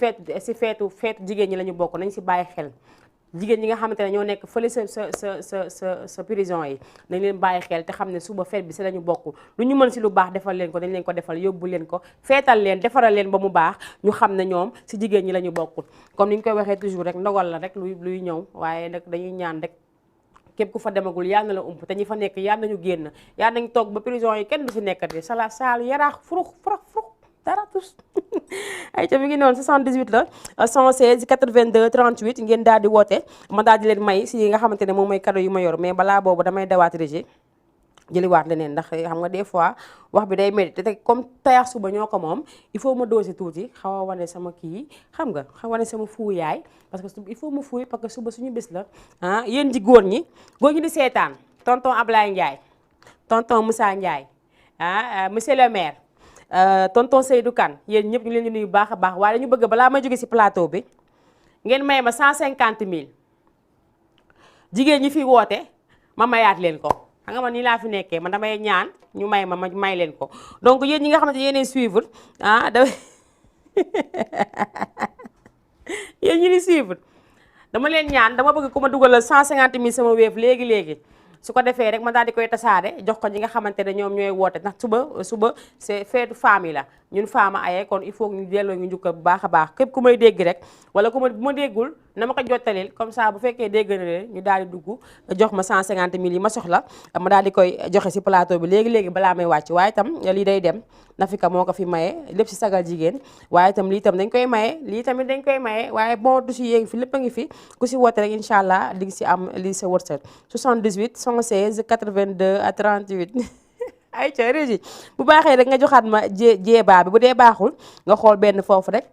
Speaker 1: feetu jigéen ñi la ñu bokk nañ si bàyyi xel jigéen ñi nga xamante ne ñoo nekk fële sa prison yi nañ leen bàyyi xel te xam ne suba feet bi si la ñu bokk lu ñu mën si lu baax defal leen ko dañ leen ko defal yóbbu leen ko feetal leen defaral leen ba mu baax ñu xam ne ñoom si jigéen ñi la ñu bokkul comme ni ñu koy waxee toujours rek ndogal la rek luy ñëw waaye nag dañuy ñaan rek képp ku fa demagul yàlla na la ump te ñi fa nekk yàlla nañu génn yàlla nañu toog ba prison yi kenn du fi nekkati saalu yaraax furux dara tus ay ca mi ngi noonu 78 la 116 82 38 ngeen daal di woote ma daal di leen may si nga xamante ne moom mooy cadeau yu ma yor mais balaa boobu damay dawaat régie jëliwaat leneen ndax xam nga des fois wax bi day métti te comme tayax suba ñoo ko moom il faut ma doser tuuti xaw a wane sama kii xam nga xaw a wane sama fuuyaay parce que il faut ma fuuy parce que suba suñu bés la yéen ji góor ñi di seetaan tonton Ablaye Ndiaye tonton Moussa Ndiaye monsieur le maire tonton Seydou Kane yéen ñëpp ñu leen di nuyu baax a baax waaye dañu bëgg balaa may jóge ci plateau bi ngeen may ma 150 000 jigéen ñi fi woote ma mayaat leen ko xam nga man nii laa fi nekkee man damay ñaan ñu may ma may leen ko donc yéen ñi nga xamante yéenay suivre yéen ñi di suivre dama leen ñaan dama bëgg ku ma dugalal 150 000 sama Wave léegi su ko defee rek ma daal di koy tasaare jox ko ñi nga xamante ne ñoom ñooy woote ndax suba c'est feetu famille la ñun faama aye kon il faut ñu delloo ñu njukkal bu baax a baax képp ku may dégg rek wala ku ma déggul na ma ko jottalil comme ça bu fekkee dégg na leen ñu daal di dugg jox ma 150 000 yi ma soxla ma daal di koy joxe si plateau bi léegi balaa may wàcc waaye itam lii day dem Nafika moo ko fi maye lépp si sagal jigéen waaye itam lii itam dañ koy maye lii tamit dañ koy maye waaye bon du si yéegi fi lépp a ngi fi ku si woote rek incha allah di nga si am lii sa wërsëg 78 116 82 38 ay ca régi bu baaxee rek nga joxaat ma jeebaa bi bu dee baaxul nga xool benn foofu rek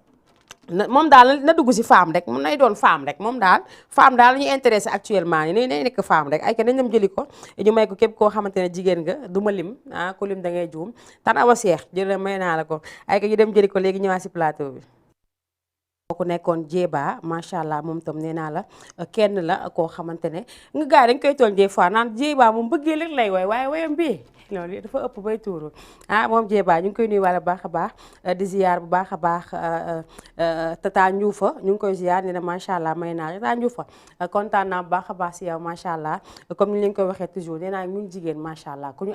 Speaker 1: moom daal na dugg si femme rek mun nay doon femme rek moom daal femme daal la ñuy intéressé actuellement nii nay nekk femme rek ay ka nañ dem jëli ko ñu may ko képp koo xamante ne jigéen nga du ma lim ku lim da ngay juum tan awa seex jël may naa la ko ay ka ñu dem jëli ko léegi ñëwaat si plateau bi ku nekkoon jeeba macha allah moom tam nee naa la kenn la koo xamante ne nga gars yi dañ koy tooñ des fois naan jeeba moom bëggee rek lay way waaye wayam bii loolu dafa ëpp bay tuuru moom jeeba ñu ngi koy nuyu wala baax a baax di ziar bu baax a baax tata Ndioufa ñu ngi koy ziar nee na macha allah may naa tata Ndioufa kontaan naa bu baax a baax si yow macha allah comme ni leen koy waxee toujours nee naa ñun jigéen macha allah ku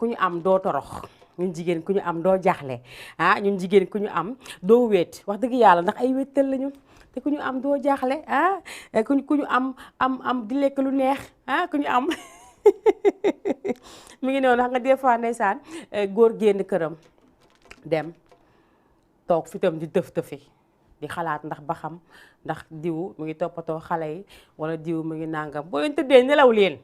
Speaker 1: ñu am doo torox ñun jigéen ku ñu am doo jaaxle ah ñun jigéen ku ñu am doo wéet wax dëgg yàlla ndax ay wéetal lañu te ku ñu am doo jaaxle ah ku ñu am di lekk lu neex ah ku ñu am mi ngi noonu xam nga des fois ndeysaan góor génn këram dem toog fitam di tëf-tëfi di xalaat ndax ba xam ndax diw mu ngi toppatoo xale yi wala diw mu ngi nàngam boo leen tëddee nelaw leen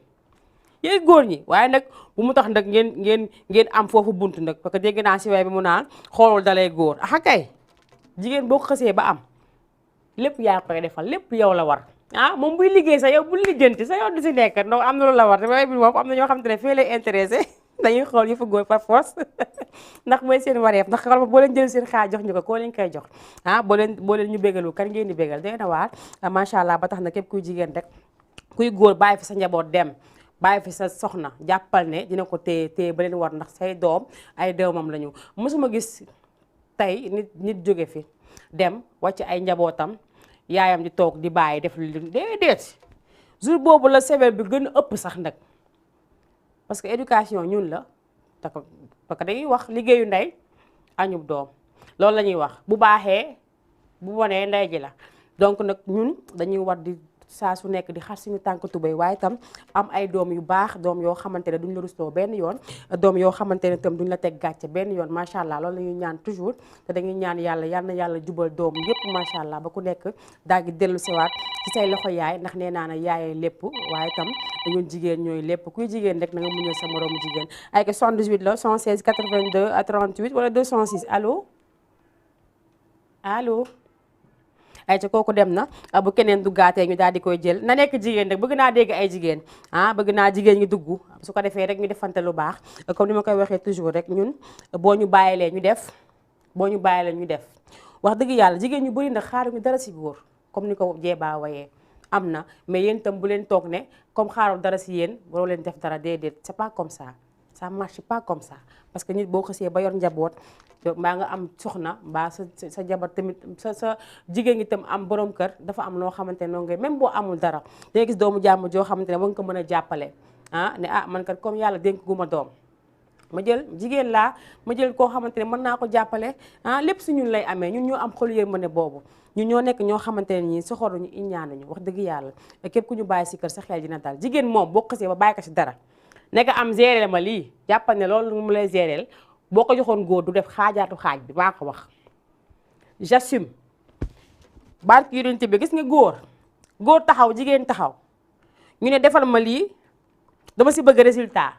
Speaker 1: yéen góor ñi waaye nag bu mu tax nag ngeen am foofu bunt nag parce que dégg naa si way bi mu naan xoolul dalay góor ah kay jigéen boo ko xësee ba am lépp yaa koy defal lépp yow la war ah moom buy liggéey sa yow bul lijjanti sa yow du si nekk donc am na lu la war te way bi moom am na ñoo xam te ne fee lay intéressé dañuy xool yu fa góor par force ndax mooy seen wareef ndax xool boo leen jël seen xaar jox ñu ko koo leen koy jox ah boo leen ñu bégalu kan ngeen di bégal day na waar macha allah ba tax na képp kuy jigéen rek kuy góor bàyyi fi sa njaboot dem bàyyi fi sa soxna jàppal ne dina ko téye ba leen war ndax say doom ay doomam lañu mësuma gis tey nit jóge fi dem wàcc ay njabootam yaayam di toog di bàyyi def lu déedéet jour boobu la sévère bi gën a ëpp sax nag parce que éducation ñun la parce que dañuy wax liggéeyu ndey añub doom loolu la ñuy wax bu baaxee bu bonee ndey ji la donc nag ñun dañuy war di saa su nekk di xar suñu tànk tubéy waaye itam am ay doom yu baax doom yoo xamante ne duñ la rusloo benn yoon doom yoo xamante ne itam duñ la teg gàcce benn yoon macha allah loolu la ñuy ñaan toujours te dañuy ñaan yàlla yal na yàlla jubal doom yépp macha allah ba ku nekk daal di dellu siwaat ci say loxo yaay ndax nee naa ne yaayee lépp waaye itam ñun jigéen ñooy lépp kuy jigéen rek na nga muñal sa moroomu jigéen ay que 78 la 116 82 à 38 wala 206 allo allo ay ca kooku dem na bu keneen duggaatee ñu daal di koy jël na nekk jigéen rek bëgg naa dégg ay jigéen bëgg naa jigéen ñi dugg su ko defee rek ñu defante lu baax comme ni ma koy waxee toujours rek ñun boo ñu bàyyilee ñu def wax dëgg yàlla jigéen ñu bëri nag xaaruñu dara si góor comme ni ko jeebaa wayee am na mais yéen itam bu leen toog ne comme xaarul dara si yéen waroo leen def dara déedéet c'est pas comme ça ça marche pas comme ça parce que nit boo xësee ba yor njaboot mbaa nga am soxna mbaa sa jabar tamit sa jigéen ngi tam am borom kër dafa am loo xamante ne noonu ngay même boo amul dara day gis doomu jàmm joo xamante ne ba nga ko mën a jàppale ne man kat comme yàlla dénk gu ma doom ma jël jigéen laa ma jël koo xamante ne mën naa ko jàppale lépp si ñun lay amee ñun ñoo am xol yërmande boobu ñun ñoo nekk ñoo xamante ne ñii soxoruñu iñaanuñu wax dëgg yàlla képp ku ñu bàyyi si kër sa xel dina dal jigéen moom boo xësee ba bàyyi ko si dara nekk am géré ma lii jàppal ne loolu mu lay géréel boo ko joxoon góor du def xaajaatu xaaj bi maa ko wax j'assume barke yonent bi gis nga góor taxaw jigéen taxaw ñu ne defal ma lii dama si bëgg résultat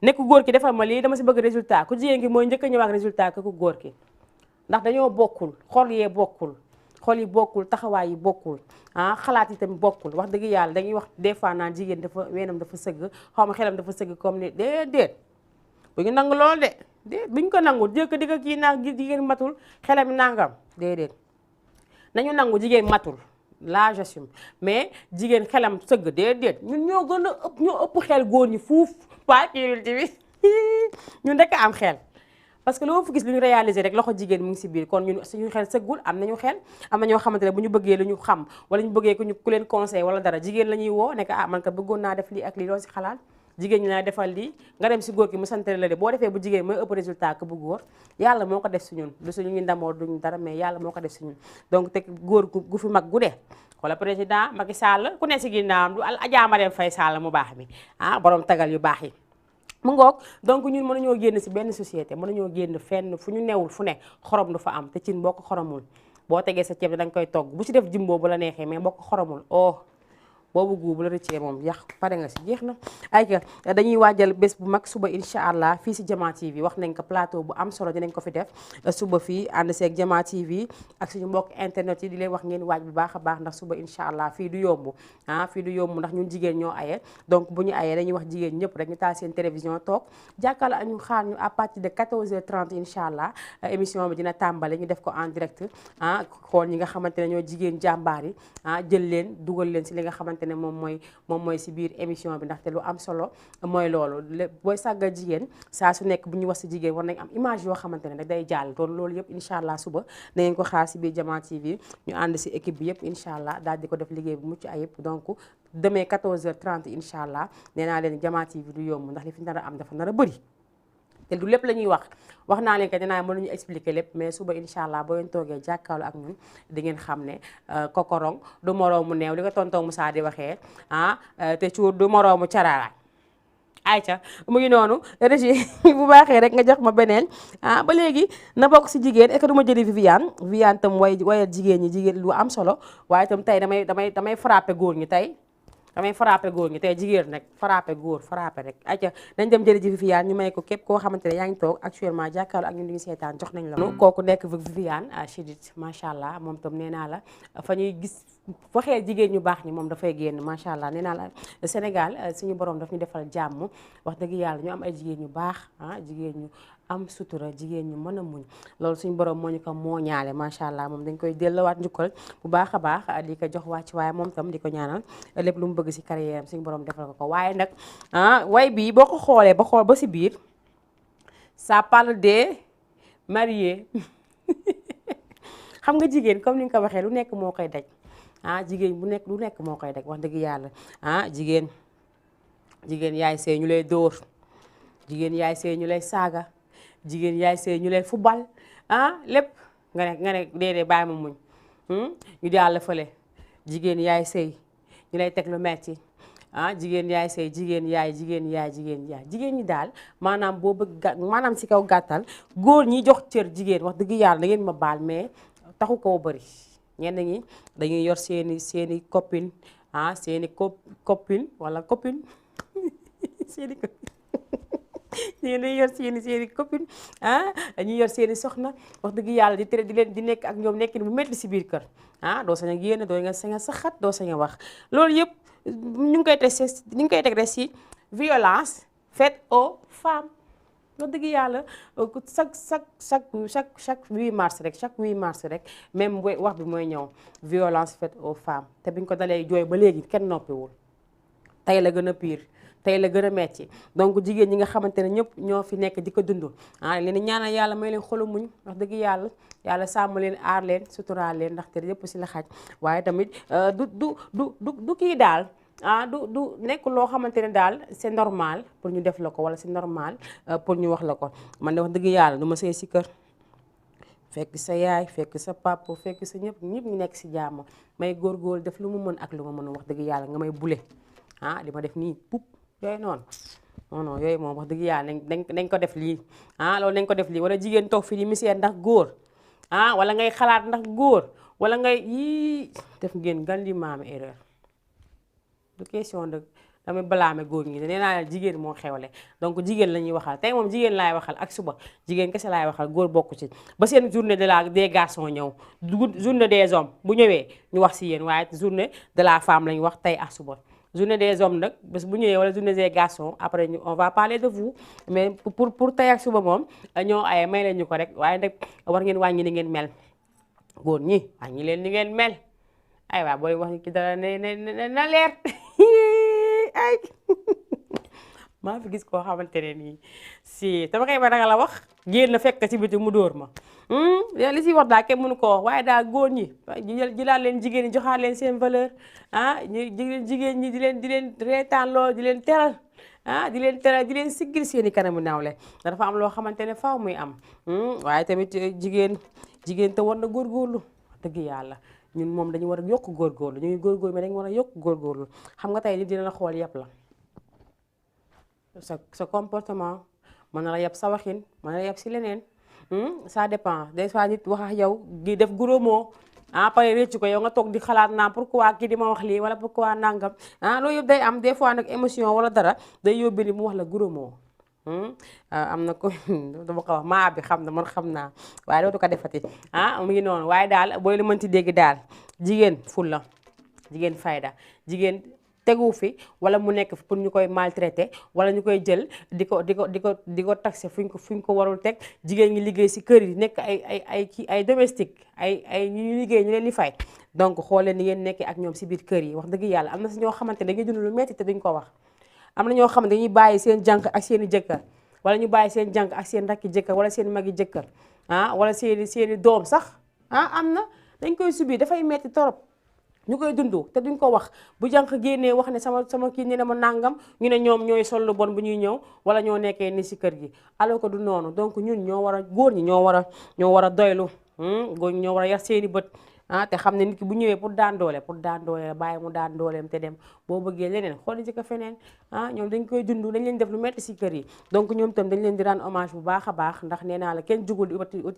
Speaker 1: nekk góor ki defal ma lii dama si bëgg résultat ku jigéen ki mooy njëkk a ñëw ak résultat ku góor ki ndax dañoo bokkul xol yee bokkul xol yi bokkul taxawaay yi bokkul xalaat yi tamit bokkul wax dëgg yàlla dañuy wax des fois naan jigéen dafa weenam dafa sëgg xaw ma xelam dafa sëgg comme ni déedéet bu ñu nangu lool de buñ ko nangu jëkk di ko kii naan jigéen matul xelam nangam déedéet nañu nangu jigéen matul la j'assume mais jigéen xelam sëgg déedéet ñun ñoo gën a ëpp ñoo ëpp xel góor ñi fuuf waa kiiril bi ñun rek am xel parce que loo fu gis lu ñu réaliser rek loxo jigéen mu ngi si biir kon ñun suñu xel sëggul am nañu xel am na ñoo xamante ne bu ñu bëggee lu ñu xam wala ñu bëggee ku leen conseil wala dara jigéen la ñuy woo nekk man ka bëggoon naa def lii ak lii loo si xalaat jigéen ñi naa defal lii nga dem si góor ki mu santale la de boo defee bu jigéen mooy ëpp résultat que bu góor yàlla moo ko def si ñun du suñu ñu ndamoo duñu dara mais yàlla moo ko def si ñun donc te góor gu fi mag gu dee wala président Macky Sall ku ne si ginnaawam du Adja Marème Faye Sall mu baax mi borom tagal yu baax yi mu ngoog donc ñun mënuñoo génn si benn société mënuñoo génn fenn fu ñu newul fu ne xorom du fa am te cin boo ko xoromul boo tegee sa ceeb da nga koy togg bu si def jimbo bu la neexee mais boo ko xoromul boobu guu bu la rëccee moom yàq pare nga si jeex na ayca dañuy waajal bés bu mag suba incha allah fii si Jama TV wax nañ ko plateau bu am solo dinañ ko fi def suba fii ànd seeg Jama TV ak suñu mbokk internet yi di leen wax ngeen waaj bu baax a baax ndax suba incha allah fii du yomb fii du yomb ndax ñun jigéen ñoo aye donc bu ñu ayee dañuy wax jigéen ñëpp rek ñu taal seen télévision toog jàkkaarloo ñu xaar ñu à partir de 14h30 incha allah émission bi dina tàmbale ñu def ko en direct xool ñi nga xamante ne ñoo jigéen jàmbaar yi jël leen dugal leen si li nga xamante ne moom mooy si biir émission bi ndaxte lu am solo mooy loolu booy sàggal jigéen saa su nekk bu ñu wax si jigéen war nañ am image yoo xamante ne rek day jàll doon loolu yëpp incha allah suba da ngeen ko xaar si biir Jama TV ñu ànd si équipe bi yëpp incha allah daal di ko def liggéey bu mucc ayib donc demain 14h30 incha allah nee naa leen Jama TV du yomb ndax li fi nar a am dafa nar a bëri te du lépp la ñuy wax naa leen que dinaa mënuñu expliquer lépp mais suba incha allah boo leen toogee jàkkaarloo ak ñun di ngeen xam ne kokorong du moroomu neew li ko tonton Moussa di waxee te cuur du moroomu cararaay ayca mu ngi noonu régie bu baaxee rek nga jox ma beneen ba léegi na bokk si jigéen est-ce que du ma jëli Viviane tam wayal jigéen ñi jigéen lu am solo waaye itam tey damay frappé góor ñi tey damay frappé góor ñi tey jigéen rek frappé góor frappé rek ayca nañ dem jëli ji Viviane ñu may ko képp koo xamante ne yaa ngi toog actuellement jàkkaarloo ak ñun di ngi seetaan jox nañ la kooku nekk Viviane Chidid macha allah moom tam nee naa la fa ñuy gis waxee jigéen ñu baax ñi moom dafay génn macha allah nee naa la Sénégal suñu borom daf ñu defal jàmm wax dëgg yàlla ñu am ay jigéen ñu baax jigéen ñu am sutura jigéen ñu mën a muñ loolu suñu borom moo ñu ko moo ñaale macha allah moom dañ koy delluwaat njukkal bu baax a baax di ko jox wàcc waaye moom tam di ko ñaanal lépp lu mu bëgg si carrière am suñu borom defal ko waaye nag way bii boo ko xoolee ba xool ba si biir ça parle des mariés xam nga jigéen comme ni nga ko waxee lu nekk moo koy daj jigéen bu nekk lu nekk moo koy daj wax dëgg yàlla jigéen yaay sëy ñu lay dóor jigéen yaay sëy ñu lay saaga jigéen yaay sëy ñu lay fubal lépp nga ne déedéet bàyyi ma muñ ñu daal fële jigéen yaay sëy ñu lay teg lu metti jigéen yaay sëy jigéen ñi daal maanaam boo bëgg maanaam si kaw gàttal góor ñi jox cër jigéen wax dëgg yàlla da ngeen ma baal mais taxu koo bëri ñenn ñi dañuy yor seeni copine seeni copine wala copine seeni ñeen dañuy yor seeni copine dañuy yor seeni soxna wax dëgg yàlla di tere di nekk ak ñoom nekkin bu metti si biir kër doo sañ a génn doo nga sañ a saxat doo sañ a wax loolu yëpp ñu ngi koy teg rek si violence faite aux femmes wax dëgg yàlla chaque 8 mars rek même wax bi mooy ñëw violence faite aux femmes te biñ ko dalee jooy ba léegi kenn noppiwul tey la gën a pire tey la gën a metti donc jigéen ñi nga xamante ne ñëpp ñoo fi nekk di ko dund leen ñaanal yàlla may leen xolu muñ wax dëgg yàlla sàmm leen aar leen suturaal leen ndaxte yëpp si la xaj waaye tamit du kii daal du nekk loo xamante ne daal c'est normal pour ñu def la ko wala c'est normal pour ñu wax la ko man de wax dëgg yàlla du ma sëy si kër fekk sa yaay fekk sa papa fekk sa ñëpp ñu nekk si jàmm may góorgóorlu def lu mu mën ak lu ma mën wax dëgg yàlla nga may bule li ma def nii pup yooyu noonu non yooyu moom wax dëgg yàlla nañ ko def lii loolu nañ ko def lii wala jigéen toog fii di misère ndax góor wala ngay xalaat ndax góor wala ngay yii def ngeen gan li maame erreur du question de damay balaame góor ñi nee naa jigéen moo xewle donc jigéen la ñuy waxal tey moom jigéen laay waxal ak suba jigéen kese laay waxal góor bokku ci ba seen journée des garçons ñëw journée des hommes bu ñëwee ñu wax si yéen waaye journée de la femme la ñu wax tey ak suba journée des hommes nag bés bu ñëwee wala journée des garçons après on va parler de vous mais pour tey ak suba moom ñoo aye may leen ñu ko rek waaye nag war ngeen wàññi ni ngeen mel góor ñi wàññi leen ni ngeen mel ay waa booy wax ki dara na leer ay maa fi gis koo xamante ne nii si dama koy ba danga la wax génn na fekk ci biti mu dóor ma li si wax daal kenn mënu ko wax waaye daal góor ñi jëlaat leen jigéen ñi joxaat leen seen valeur jigéen ñi di leen reetaan loo di leen teral di leen teral di leen siggil seeni kanamu nawle dafa am loo xamante ne faaw muy am waaye tamit jigéen te war na góorgóorlu dëgg yàlla ñun moom dañu war a yokk góorgóorlu ñu ngi góorgóorlu mais dañu war a yokk góorgóorlu xam nga tey nit dina la xool yëpp la sa comportement mën na la yeb sa waxin mën na la yeb si leneen ça dépend des fois nit wax ak yow gi def gros mot pare réccu ko yow nga toog di xalaat naa pourquoi kii di ma wax lii wala pourquoi nangam loolu yëpp day am des fois nag émotion wala dara day yóbbi ni mu wax la gros mot am na ko dama ko wax maa bi xam na man xam naa waaye dootu ko defati mu ngi noonu waaye daal booy la mënti dégg daal jigéen ful la jigéen fayda jigéen tegu fi wala mu nekk pour ñu koy maltraité wala ñu koy jël di ko taxé fu ñu ko warul teg jigéen ñi liggéey si kër yi nekk ay domestique ay ñu liggéey ñu leen di fay donc xoolee ni ngeen nekkee ak ñoom si biir kër yi wax dëgg yàlla am na si ñoo xamante dañuy dund lu metti te duñ ko wax am na ñoo xam ne dañuy bàyyi seen jànq ak seen i jëkkër wala ñu bàyyi seen jànq ak seen rakki jëkkër wala seen magi jëkkër wala seeni doom sax am na dañ koy subir dafay metti torop ñu koy dund te duñ ko wax bu jànq génnee wax ne sama kii ne na ma nàngam ñu ne ñoom ñooy sol lu bon bu ñuy ñëw wala ñoo nekkee ni si kër gi alors que du noonu donc ñun ñoo war a góor ñi ñoo war a doylu góor ñi ñoo war a yar seeni bët te xam ne nit ki bu ñëwee pour daan doole la bàyyi mu daan dooleem te dem boo bëggee leneen xool ci ko feneen ñoom dañ koy dund dañ leen def lu metti si kër yi donc ñoom tam dañ leen di rendre hommage bu baax a baax ndax nee naa la kenn jugul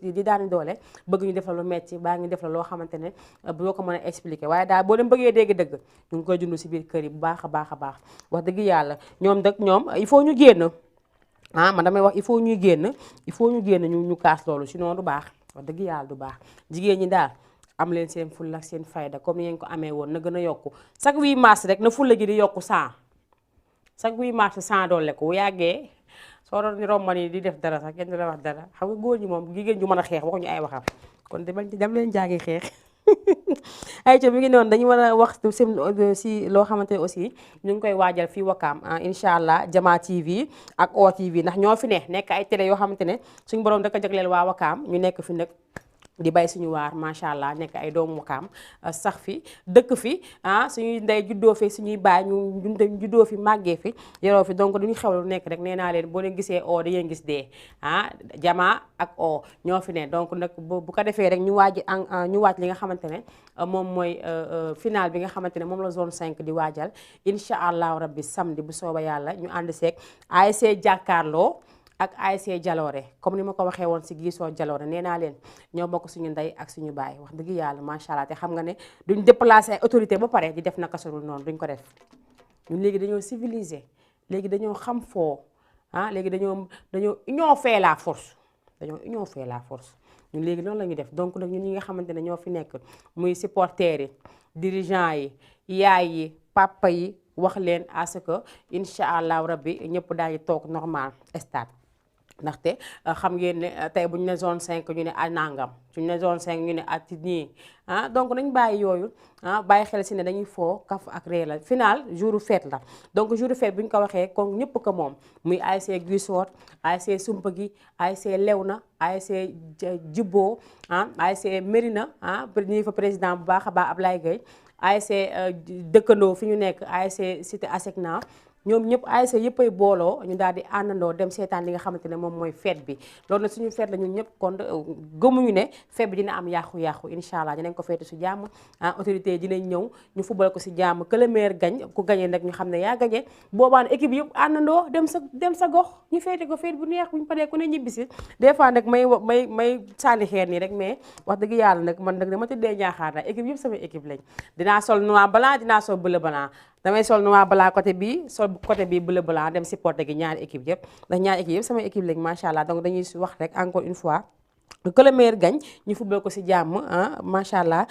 Speaker 1: di daan doole bëgg ñu def la lu metti baa ngi def la loo xamante ne boo ko mën a expliquer waaye daal boo dem bëggee dégg dëgg ñu ngi koy dund si biir kër yi bu baax a baax a baax wax dëgg yàlla ñoom il faut ñu génn man damay wax il faut ñu génn ñu kaas loolu sinon du baax wax dëgg yàlla du baax jigéen ñi daal am leen seen fulla ak seen fayda comme ni ngeen ko amee woon na gën a yokku chaque 8 mars rek na fulla gi di yokku 100 chaque 8 mars 100 doole ko bu yàggee soo doon romban yi di def dara sax kenn du la wax dara xam nga góor ñi moom jigéen ju mën a xeex waxuñu ay waxam kon dem leen jàngi xeex ay ca mi ngi noonu dañu war a wax si loo xamante ne aussi ñu ngi koy waajal fii Wakaam incha allah Jama TV ak O TV ndax ñoo fi nekk ay télé yoo xamante ne suñu borom da ko jagleel waa Wakaam ñu nekk fi nag di bay suñu waar macha allah nekk ay doomu Wakaam sax fi dëkk fi suñuy ndey juddoo fi suñuy baay ñu juddoo fi màggee fi yoroo fi donc duñu xew lu nekk rek nee naa leen boo leen gisee o da ngeen gis dee Jama ak o ñoo fi ne donc nag bu ko defee rek ñu waaj li nga xamante ne moom mooy final bi nga xamante ne moom la zone 5 di waajal incha allahu rabbi samedi bu sooba yàlla ñu ànd seeg ASC jàkkaarloo ak ASC Jaloore comme ni ma ko waxee woon si Gisoo Jaloore nee naa leen ñoo bokk suñu ndey ak suñu baay wax dëgg yàlla macha allah te xam nga ne duñ déplacer ay autorité ba pare di def naka sudul noonu duñ ko def ñun léegi dañoo civilisé léegi dañoo xam foo léegi dañoo union fait la force ñun léegi noonu la ñuy def donc nag ñun ñi nga xamante ne ñoo fi nekk muy supporters yi dirigeants yi yaay yi papa yi wax leen à ce que incha allahu rabbi ñëpp daal di toog normal stade ndaxte xam ngeen ne tey bu ñu ne zone 5 ñu ne nangam suñu ne zone 5 ñu ne at nii donc nañ bàyyi yooyu bàyyi xel si ne dañuy foo kaf ak ree la final jouru fête la donc jouru fête bu ñu ko waxee kon ñëpp ko moom muy ASC Guissoor ASC Sumpagi ASC Lewna ASC Jibbo ASC Mérina ñi fa président bu baax a baax Ablaye Gueye ASC dëkkandoo fi ñu nekk ASC Cité Asecna ñoom ñëpp ASC yëppay booloo ñu daal di àndandoo dem seetaan li nga xamante ne moom mooy fête bi loolu nag suñu fête la ñun ñëpp kon gëmuñu ne fête bi dina am yàqu-yàqu incha allah dinañ ko feetu si jàmm autorité yi dinañ ñëw ñu fubal ko si jàmm que le meilleur gagne ku gagné nag ñu xam ne yaa gagné boobaan équipe yëpp àndandoo dem sa gox ñu feete ko fête bu neex bu ñu paree ku ne ñibbisi des fois nag may sànni xeer nii rek mais wax dëgg yàlla nag man nag dama tëddee ñaaxaar na équipe yëpp sama équipe lañ dinaa sol noir blanc dinaa sol bleu blanc damay sol noir blanc côté bii sol côté bii bleu blanc dem supporter gi ñaari équipe yëpp ndax ñaari équipe yëpp sama équipe lañ macha allah donc dañuy wax rek encore une fois que le meilleur gagne ñu football ko si jàmm macha allah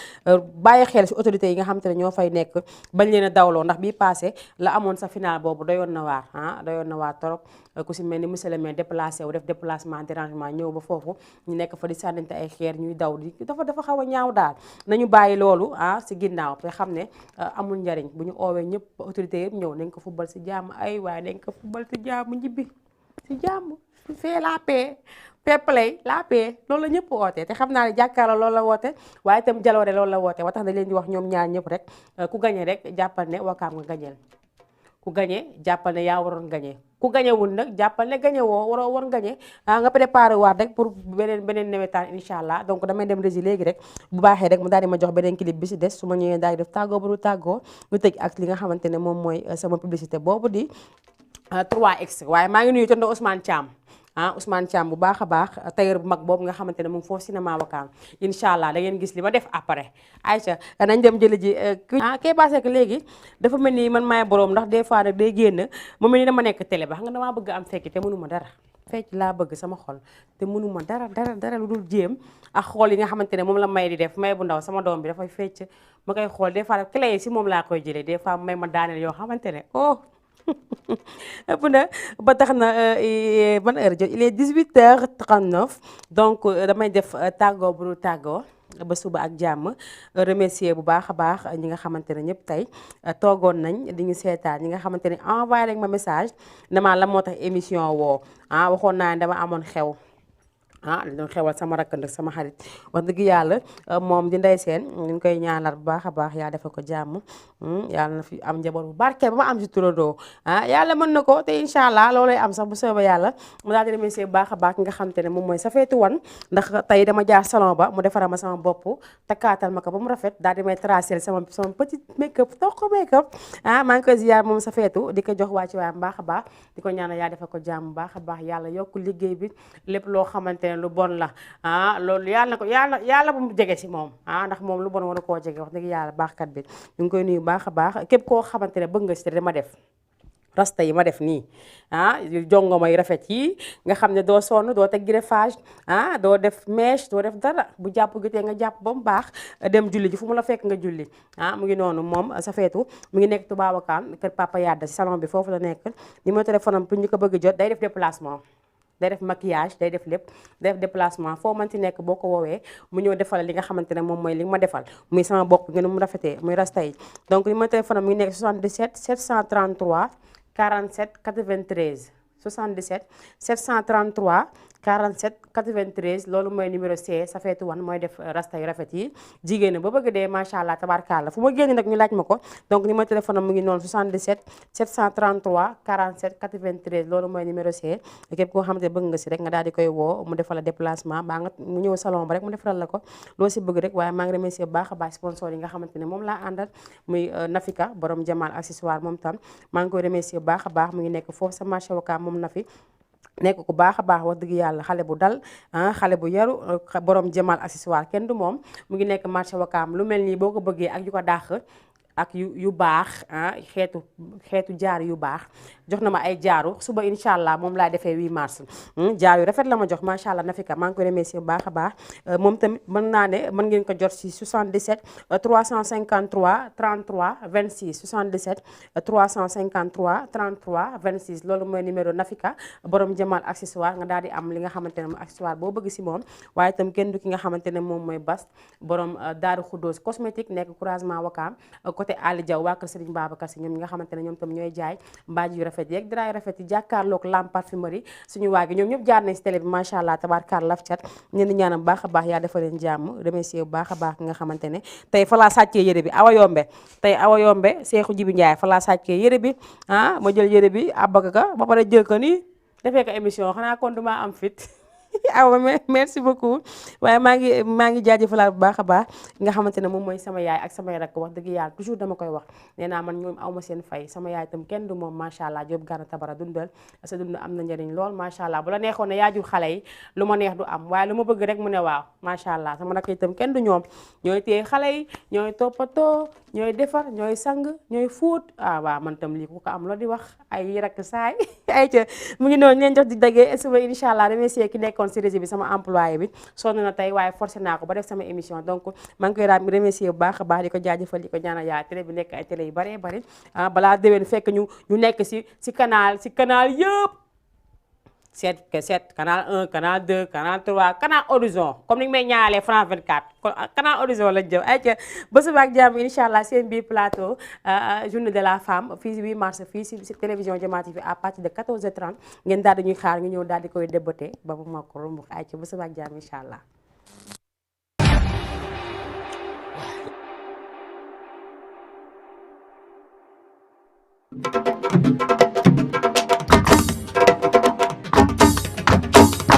Speaker 1: bàyyi xel si autorités yi nga xam te ne ñoo fay nekk bañ leen a dawloo ndax bii passé la amoon sa final boobu doyoon na waar trop ku si mel ni monsieur le maire déplacé wu def déplacement dérangement ñëw ba foofu ñu nekk fa di sànnante ay xeer ñuy daw di dafa xaw a ñaaw daal nañu bàyyi loolu si ginnaaw te xam ne amul njariñ bu ñu oowee ñëpp autorités yëpp ñëw nañ ko football si jàmm ay waaye nañ ko football si jàmm njibbi si jàmm fee la paix play la paix loolu la ñëpp woote te xam naa ne jàkkaarloo loolu la woote waaye itam Jaloore loolu la woote wa tax na leen di wax ñoom ñaar ñëpp rek ku gañe rek jàppal ne Wakaam nga gañeel ku gañe jàppal ne yaa waroon gañe ku gañewul nag jàppal ne gañe woo waroo woon gañe nga préparé waat rek pour beneen nawetaan incha allah donc damay dem régi léegi rek bu baaxee rek mu daal di ma jox beneen clip bi si des su ma ñëwee daal di def tàggoo ba du tàggoo ñu tëj ak li nga xamante ne moom mooy sama publicité boobu di 3X waaye maa ngi nuyu tonton Ousmane Thiam Ousmane Thiam bu baax a baax tailleur bu mag boobu nga xamante ne mu ngi foofu cinéma Wakaam incha allah da ngeen gis li ma def après Aïcha nañ dem jëli ji kay passé que léegi dafa mel ni man maay borom ndax des fois nag day génn mu mel ni dama nekk télé ba xam nga damaa bëgg am fekki te mënuma dara fecc laa bëgg sama xol te mënuma dara lu dul jéem ak xool yi nga xamante ne moom la may di def may bu ndaw sama doom bi dafay fecc ma koy xool des fois clé yi si moom laa koy jëlee des fois may ma daaneel yoo xamante ne ëpp na ba tax na ban heure jot il est 18h39 donc damay def tàggoo bu dul tàggoo ba suba ak jàmm remercier bu baax a baax ñi nga xamante ne ñëpp tey toogoon nañ di ñu seetaan ñi nga xamante ne envoyé rek ma message dama la moo tax émission woo waxoon naa ne dama amoon xew li doon xewal sama rakk nag sama xarit wax dëgg yàlla moom di Ndeye Sène ñu ngi koy ñaanal bu baax a baax yaa defal ko jàmm yàlla na fi am njaboot bu barke ba ma am si turandoo yàlla mën na ko te incha allah loolay am sax bu soobee yàlla mu daal di remercier bu baax a baax ki nga xam te ne moom mooy Safeetu Wan ndax tey dama jaar salon ba mu defaral ma sama bopp takkaatal ma ko ba mu rafet daal di may tracer sama petit make-up toog ko make-up maa ngi koy ziar moom Safeetu di ko jox waa ci waay bu baax a baax di ko ñaanal yaa defal ko jàmm bu baax a baax yàlla yokk liggéey bi lépp loo xamante lu bon la loolu yàlla na ko yàlla bu mu jege si moom ndax moom lu bon war a koo jege wax dëgg yàlla baaxkat bi ñu ngi koy nuyu baax a baax képp koo xamante ne bëgg nga si te dama def rasta yi ma def nii jongoma yu rafet yi nga xam ne doo sonn doo teg greffage doo def mèche doo def dara bu jàpp gitee nga jàpp ba mu baax dem julli ji fu mu la fekk nga julli mu ngi noonu moom Safeetu mu ngi nekk Touba Ouakam kër Papa Yadda si salon bi foofu la nekk numéro téléphone am pour ñu ko bëgg jot day def déplacement day def maquillage day def lépp day def déplacement foo mënti nekk boo ko woowee mu ñëw defal li nga xamante ne moom mooy li ma defal muy sama bopp ngeen mu rafetee muy rasta yi donc numéro téléphone mu ngi nekk 77 733 47 93 77 733 47 93 loolu mooy numéro C Safeetu Wan mooy def rasta yu rafet yi jigéen ba bëgg dee macha allah tabarkalla fu ma génn nag ñu laaj ma ko donc numéro téléphone mu ngi noonu 77 733 47 93 loolu mooy numéro C képp koo xamante ne bëgg nga si rek nga daal di koy woo mu defal la déplacement baa nga mu ñëw salon ba rek mu defaral la ko loo si bëgg rek waaye maa ngi remercier bu baax a baax sponsor yi nga xamante ne moom laa àndal muy Nafika borom Jamal accessoire moom tam maa ngi koy remercier bu baax a baax mu ngi nekk foofu sa marché Ouakam moom Nafi nekk ku baax a baax wax dëgg yàlla xale bu dal xale bu yaru borom Jamal accessoire kenn du moom mu ngi nekk marché Ouakam lu mel nii boo ko bëggee ak yu ko dàq ak yu baax xeetu jaar yu baax jox na ma ay jaaru suba incha allah moom laa defee 8 mars jaar yu rafet la ma jox macha allah Nafika maa ngi koy remercier bu baax a baax moom tamit mën naa ne mën ngeen ko jot si 77 353 33 26 77 353 33 26 loolu mooy numéro Nafika borom Jamal accessoire nga daal di am li nga xamante ne moom accessoire boo bëgg si moom waaye itam kenn du ki nga xamante ne moom mooy Bas borom Daaru Xuddoos cosmétique nekk croisement Ouakam côté Ali Diaw waa kër Serigne Babacar Si ñoom ñi nga xamante ne ñoom tam ñooy jaay mbaaj yu rafet yeeg dara yu rafet yi jàkkaarloog lampe parfumerie suñu waa gi ñoom ñëpp jaar nañ si télé bi macha allah tabaarkalla laf cat ñeen di ñaanam baax a baax yaa defal leen jàmm remercier bu baax a baax nga xamante ne tey fa laa sàccee yére bi Awa Yombe tey Awa Yombe Seexu Jibi Njaay fa laa sàccee yére bi ma jël yére bi abaka ka ba pare jël ko nii defee ko émission xanaa kon duma am fit awa merci beaucoup waaye maa ngi jaajëfalaat bu baax a baax nga xamante ne moom mooy sama yaay ak samay rakk wax dëgg yàlla toujours dama koy wax nee naa man ñoom aw ma seen fay sama yaay itam kenn du moom macha allah Jóob Gana Tabara dundal sa dund am na njëriñ lool macha allah bu la neexoon ne yaa jur xale yi lu ma neex du am waaye lu ma bëgg rek mu ne waaw macha allah sama rakk itam kenn du ñoom ñooy téye xale yi ñooy toppatoo ñooy defar ñooy sang ñooy fóot waaw man tam lii ku ko am loo di wax ay rakk saay ay ca mu ngi noonu leen jox di daggee suba incha allah remercier ki nekkoon si régie bi sama employé bi sonn na tey waaye forcé naa ko ba def sama émission donc maa ngi koy remercier bu baax a baax di ko jaajëfal di ko ñaanal yaa télé bi nekk ay télé yu baree bari balaa déwén fekk ñu nekk si canal yëpp seet canal 1 canal 2 canal 3 canal horizon comme ni ñu may ñaanalee France 24 kon canal horizon lañ jëm ay ca ba suba ak jàmm incha allah seen biir plateau journée de la femme fii 8 mars fii si télévision Jamal TV à partir de 14h30 ngeen daal di ñuy xaar ñu ñëw daal di koy débatté ba mu ma ko rumb ay ca ba suba ak jàmm incha allah